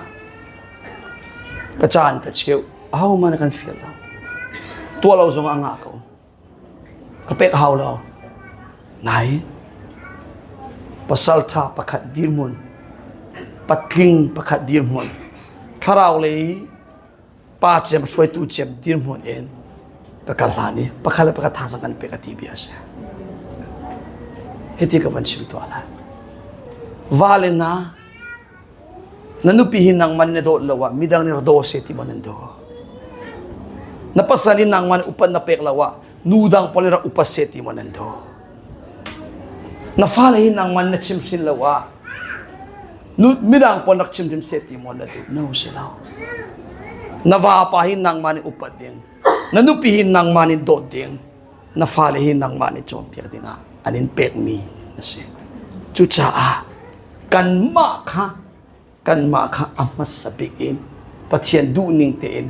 ka caan ka cheuh ahohmanh kan fial lo tuah lo zong a ngah ko ka pek hau lo nai pasal ṭha pakhat dirhmun patling pakhat dirhmun thlarau lei pa cem hruaitu cem dirhmun in ka kal hlan i pakhat le pakhat thazang kan pek a ti bia a si hiti ka van chim tuah lai va le na Na nupi hi nangmah nih na dawt lo ah midang nih ra daw seh ti maw nan daw? Na pasal hi nangmah nih upat na pek lo ah nu dang pawl nih rak upat seh ti maw nan daw? Na fale hi nangmah nih na chimhrin lo ah nu midang pawl rak chimhrim seh ti maw na duh? No si lo. Na vapa hi nangmah nih upat ding, na nupi hi nangmah nih dawt ding, na fale hi nangmah nih cawnpiak dingah an in pekmi na si. Cucaah kanmah kha kanmah kha a hmasa bik in Pathian duhning tein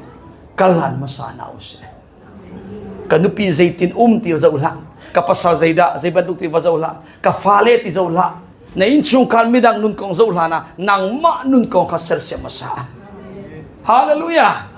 kal hlan hmasa hna usih. Ka nupi zeitin um ti zoh hlah, ka pasal zeidah zei bantuk ti va zoh hlah, ka fale ti zoh hlah, na innchungkhar midang nun kong zoh hlah na nangmah nun kong kha sersiam hmasa. Hallelujah.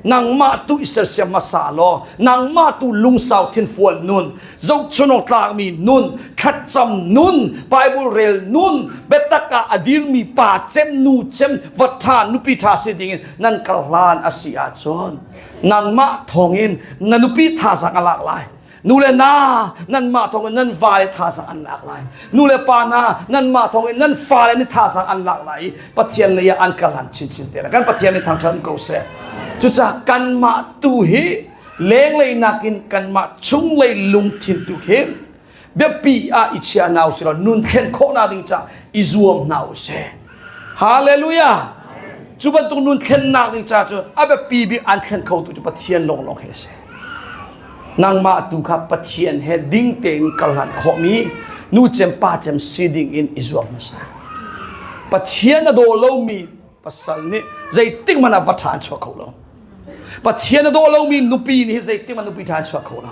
Nangmah tu i sersiam hmasa law, nangmah tu lungsau thinfual nun, zohchunawk tlakmi nun, thlacam nun, Bible rel nun, biatak ah a dirmi pa cem, nu cem, va ṭha, nupi ṭha si dingin nan kal hlan a si ahcun nangmah thawngin na nupi thazaang a lak lai. Nu le na nanmah thawngin nan vale thazaang an lak lai. Nu le pa hna nanmah thawngin nan fale nih thazaang an lak lai i Pathian lei ah an kal han chinchin te lai. Kan Pathian nih thangṭhat ko seh. Cucaah kanmah tu hi lenglei nakin kanmah chunglei lungthin tu khi biapi ah i chia hna usih law nun thlen khawhnak ding caah i zuam hna usih. Hallelujah! Cu bantuk nun thlennak ding caah cu a biapi bik an thlen khotu cu Pathian lawnglawng hi a si. Nangmah tu kha Pathian he ding tein kal hlan khawhmi nu cem pa cem si ding in i zuam hmasa. Pathian a daw lomi pasal nih zeitik hmanh ah va ṭha an chuah kho lo. Pathian a daw lomi nupi nih zeitik hmanh nupi ṭha an chuah kho lo.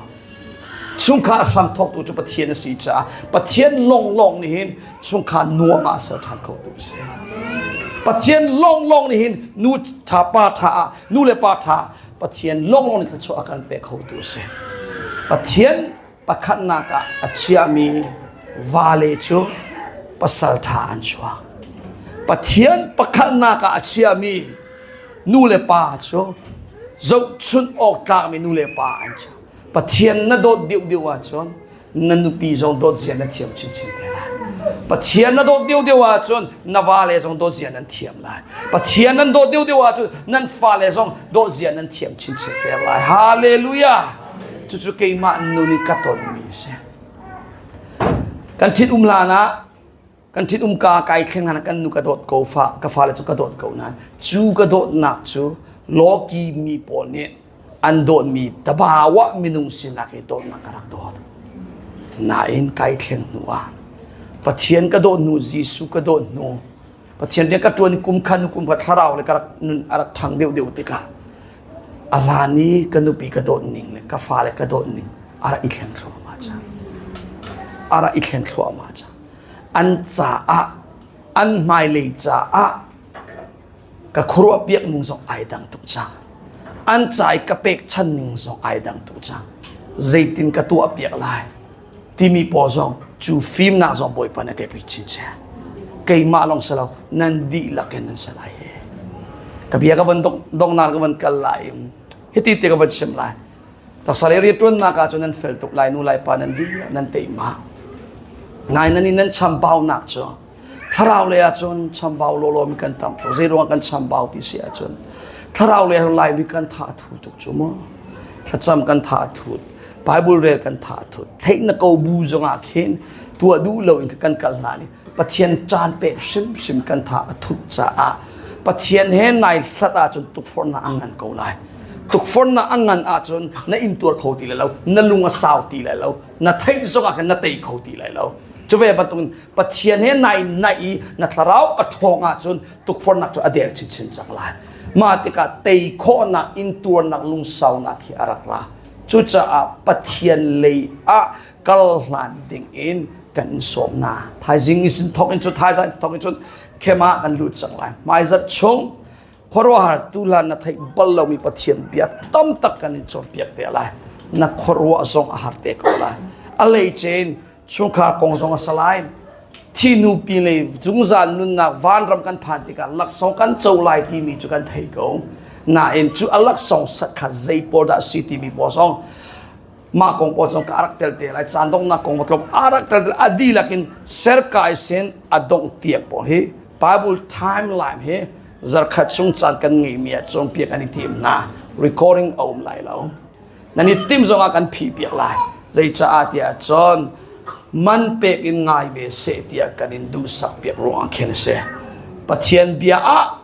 Chungkhar hramthawktu cu Pathian a si caah Pathian lawnglawng nih hin chungkhar nuam ah a ser ṭhan khotu a si. Pathian lawnglawng nih hin nu ṭha pa ṭha ah nu le pa ṭha Pathian lawnglawng nih thluachuah a kan pek khotu a si. Pathian pakhatnak ah a chiahmi vale cu pasal ṭha an chuak. Pathian pakhatnak ah a chiahmi nu le pa cu zohchunh awk tlakmi nu le pa an si. Pathian na dawt deuhdeuh ahcun na nupi zong dawt zia na thiam chinchin te lai. Pathian na dawt deuhdeuh ahcun na vale zong dawt zia nan thiam lai. Pathian nan dawt deuhdeuh ahcun nan fale zong dawt zia nan thiam chinchin te lai. Hallelujah! Cucu keimah nun in ka tonmi a si. Kan ṭhit um hlan ah kan ṭhit um ka kai thleng hlan ah kan nu ka dawt ko fa ka fale cu ka dawt ko nain cu ka dawtnak cu lawki mi pawl nih an dawtmi tabawa minung sinak i dawtnak ka rak dawt. Nain kai thleng hnu ah Pathian ka dawt hnu Jesuh ka dawt hnu Pathian rian ka ṭuan kum khan kum kha thlarau le ka rak nun a rak ṭhang deuhdeuh tikah a hlan i ka nupi ka dawt ning le ka fale ka dawt ning a rak i thleng thluahmah cang. A rak i thleng thluahmah cang. An caah an hmailei caah ka khuaruah piak ning zong ai dang tuk cang. An ca i ka pekchan ning zong ai dang tuk cang. Zeitin ka tuah piak lai timi pawl zong cu fimnak zong Bawipa nih a ka pek chinchin. Keimah lawng si lo, nan dihlak in nan si lai. Ka bia ka van donghnak ka van kal lai. Hiti te ka van chim lai. Taksa le rianṭuannak ah cun nan fel tuk lai nu lai pa nan dihlak nan teima. Nai nan in nan chambaunak cu Thlarau lei ahcun chambau lawlaw mi kan tam tuk. Zeiruang kan chambau ti si ahcun thlarau lei Laimi kan tha a thu tuk cu mu. Thlacam kan tha a thut. Bible rel kan tha a thut. Theih na ko bu zongah khin tuah duh lo in kan kal hna ni Pathian caan pek hrimhrim kan tha a thut caah Pathian he nai hlat ahcun tukforhnak a ngan ko lai. Tukforhnak a ngan ahcun na intuar kho ti lai lo, na lung a sau ti lai lo, na theih zongah khan na tei kho ti lai lo. Cu ve bantukin Pathian he nai naih i na thlarau a ṭhawng ahcun tukforhnak cu a der chinchin cang lai. Mah tikah tei khawhnak, intuarnak, lungsaunak hi a rak ra. Cucaah Pathian lei ah kal hlan ding in kan in sawm hna. Thaizing in thawk in cun thaizang thawk in cun khema kan lut cang lai. Hmaizarh chung khuaruahhar tuhlan na theih bal lomi Pathian bia tam tak kan in cawnpiak te lai. Na khuaruah zong a har te ko lai. A leicein chungkhar kong zong a si lai thinu pi lei zungzal nunnak vanram kan phan tikah laksawng kan co lai timi cu kan thei ko nain cu a laksawng sat kha zei pawl dah si timi pawl zong mah kong pawl zong ka rak tel te lai caan donghnak kong tlawm a rak tel te a dihlak in serkai sin a dongh tiang pawl hi Bible timeline hi zarkhat chung caan kan ngeimi ah cawnpiak an i tim hna recording a um lai lo Nan i timh zongah kan phih piak lai. Zeicaah tiah cun man pek in ngai ve seh tiah kan in duhsak piak ruangah khin a si. Pathian bia ah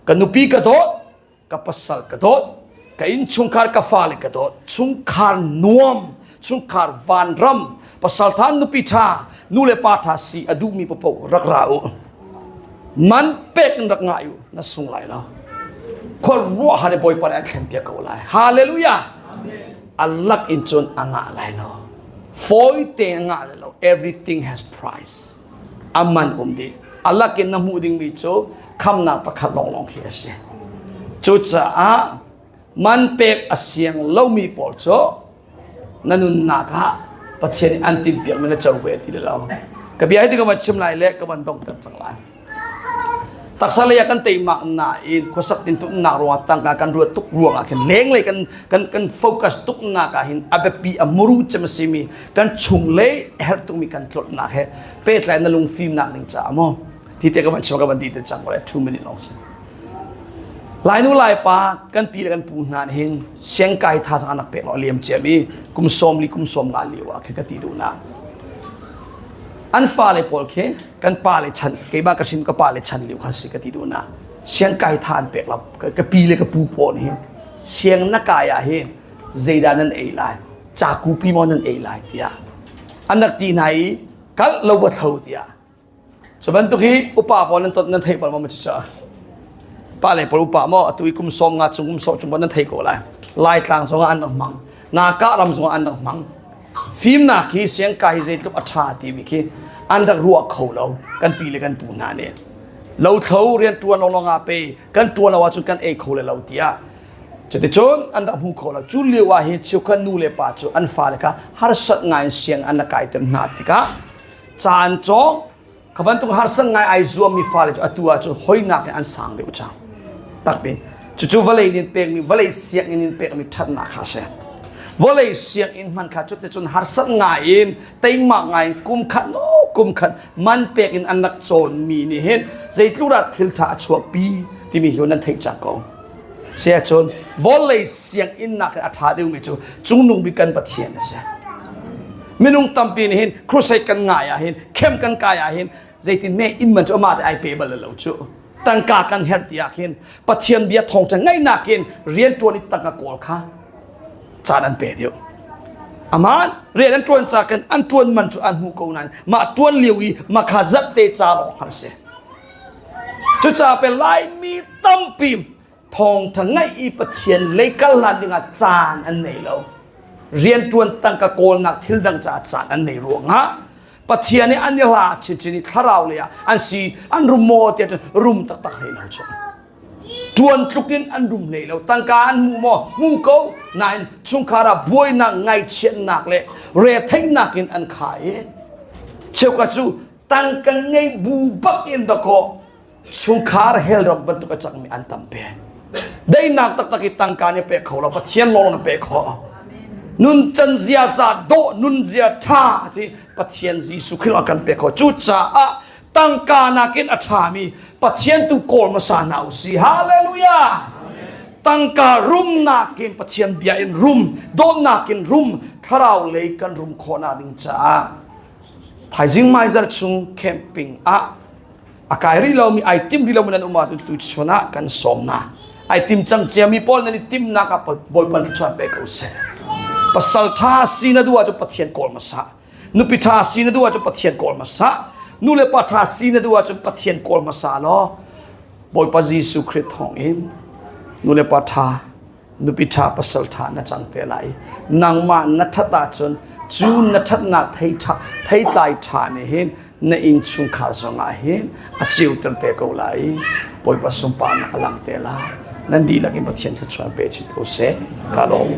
ka nupi ka dawt, ka pasal ka dawt, ka innchungkhar ka fale ka dawt, chungkhar nuam, chungkhar vanram, pasal tha nupi tha, nu le pa tha si a duhmi paoh rak ra u. Man pek in rak ngai u na sung lai lo khuaruahhar i Bawipa nih an thlen piak ko lai hallelujah a lak in cun a ngah lai lo fawi te a ngah lai lo everything has price a man um dih a lak in na hmuh dingmi cu khamnak pakhat lawnglawng khi a si cucaah. Man pek a siang lomi pawl cu na nunnak ah Pathian nih an tinhpiakmi na co ve ti lo. Ka bia hi ti ka van chim lai le ka van donghter cang lai. Taksa lei ah kan teimak nain khuasak tintuknak ruangah tangka kan ruat tuk ruangah khin lenglei kan kan kan focus tuknak ah hin a biapi a muru cem a simi kan chunglei a herh tukmi kan tlawtnak he pehtlai na lungfimnak ding caah maw ti te ka van chim ka van di te cang ko lai 2 minute long si. Lainu Laipa kan pi le kan pu hna nih hin siangkai thazaang an rak pek lo a liam ciami kum 40 kum 50 lio ah khi ka ti duhnak. An fale pawl khi kan pale chan keimah ka hrin ka pale chan lio kha si ka ti duhnak. Siangkai tha an pek lo ka pi le ka pu pawl nih hin siang na kai ah hin zeidah nan ei lai caku pi maw nan ei lai tiah an rak ti hna i kal lo va thlo tiah Cu bantuk hi upa pawl nan nan theih bal maw ma cucu? Pa le pawl upa maw atu i kum sawm nga cung kum sawm cung nan thei ko lai. Laitlang zongah an rak hmang. Naka ram zongah an rak hmang. Fimnak hi siangka hi zeitluk a ṭha timi khi an rak ruah kho lo kan pi le kan pu hna nih. Lothlo rian ṭuan lawnglawng ah pe kan ṭuan lo ahcun kan ei kho le lo tiah cuticun an rak hmu kho lo. Cu lio ah hin cheukhat nu le pa cu an fale kha harsat ngai in siang an rak kaiter hna tikah caan cawng kha bantuk harsa ngai ai zuammi fale cu atu ahcun hoinak in an sang deuh cang takpi cucu vawlei nin pekmi vawlei sianginn in pekmi ṭhatnak kha a si vawlei sianginn hman kha cuticun harsat ngai in teima ngai in kum khat no kum khat man pek in an rak cawnmi nih hin zeitluk dah thil ṭha a chuahpi timi hi nan theih cang ko Si ahcun vawlei sianginn nak in a ṭha deuhmi cu cungnung bik kan Pathian a si. Minung tampi nih hin crusade kan ngai ah hin camp kan kai ah hin zeitin me inn man cu amah te ai pe bal lo cu. Tangka kan herh ti ah khin Pathian bia thawngṭha ngaihnak in rian ṭuan i tangka kawl kha caan an pe deuh. Aman rian an ṭuan ca kan an ṭuan man cu an hmu ko nain mah ṭuan lio i mah kha zarhte ca lawng kha a si. Cucaah pe Laimi tampi thawngtha ngaih i Pathian lei kal hlan dingah caan an nei lo. Riantuan tangka kawlnak thil dang caah caan an nei ruangah Pathian i an i hla chinchin i thlarau lei ah an si an rum maw tiah cun rum taktak hlei lo cu. Tuan tluk in an rum hlei lo. Tangka an hmu maw? Hmu ko. Nain chungkhar ah buainak, ngaihchiatnak le retheihnak in an kha i cheukhat cu tangka ngei bu bak in dakaw chungkhar hell ram bantuk a cangmi an tam pe daihnak taktak i tangka nih pe kho lo pathian lawng na pe kho nun can ziaza dawh nun zia tha ti pathian Jesuh Khrih a kan pe kho cucaah tangka nakin a ṭhami pathian tu kawl hmasa hna u si hallelujah tangka rumnak in pathian bia in rum dawtnak in rum thlarau lei kan rum khawhnak ding caah Thaizing maizar chung camping ah a kai rih lomi ai tim rih lomi nan um ahcun tuchun ah kan sawm hna. Ai tim cang ciami pawl nan i timnak ah Bawipa thluachuah pe ko seh. Pasal ṭha si na duh ahcun Pathian kawl hmasa. Nupi ṭha si na duh ahcun Pathian kawl hmasa. Nu le pa ṭha si na duh ahcun Pathian kawl hmasa law Bawipa Jesuh Khrih thawngin nu le pa ṭha nupi ṭha pasal ṭha na cang te lai nangmah na ṭhat ahcun cu na ṭhatnak thei ṭha theitlai ṭha nih hin na innchungkhar zongah hin a ceuter te ko lai Bawipa sunparnak a lang te lai nan dihlak in Pathian thluachuah pe chin ko seh ka lawm.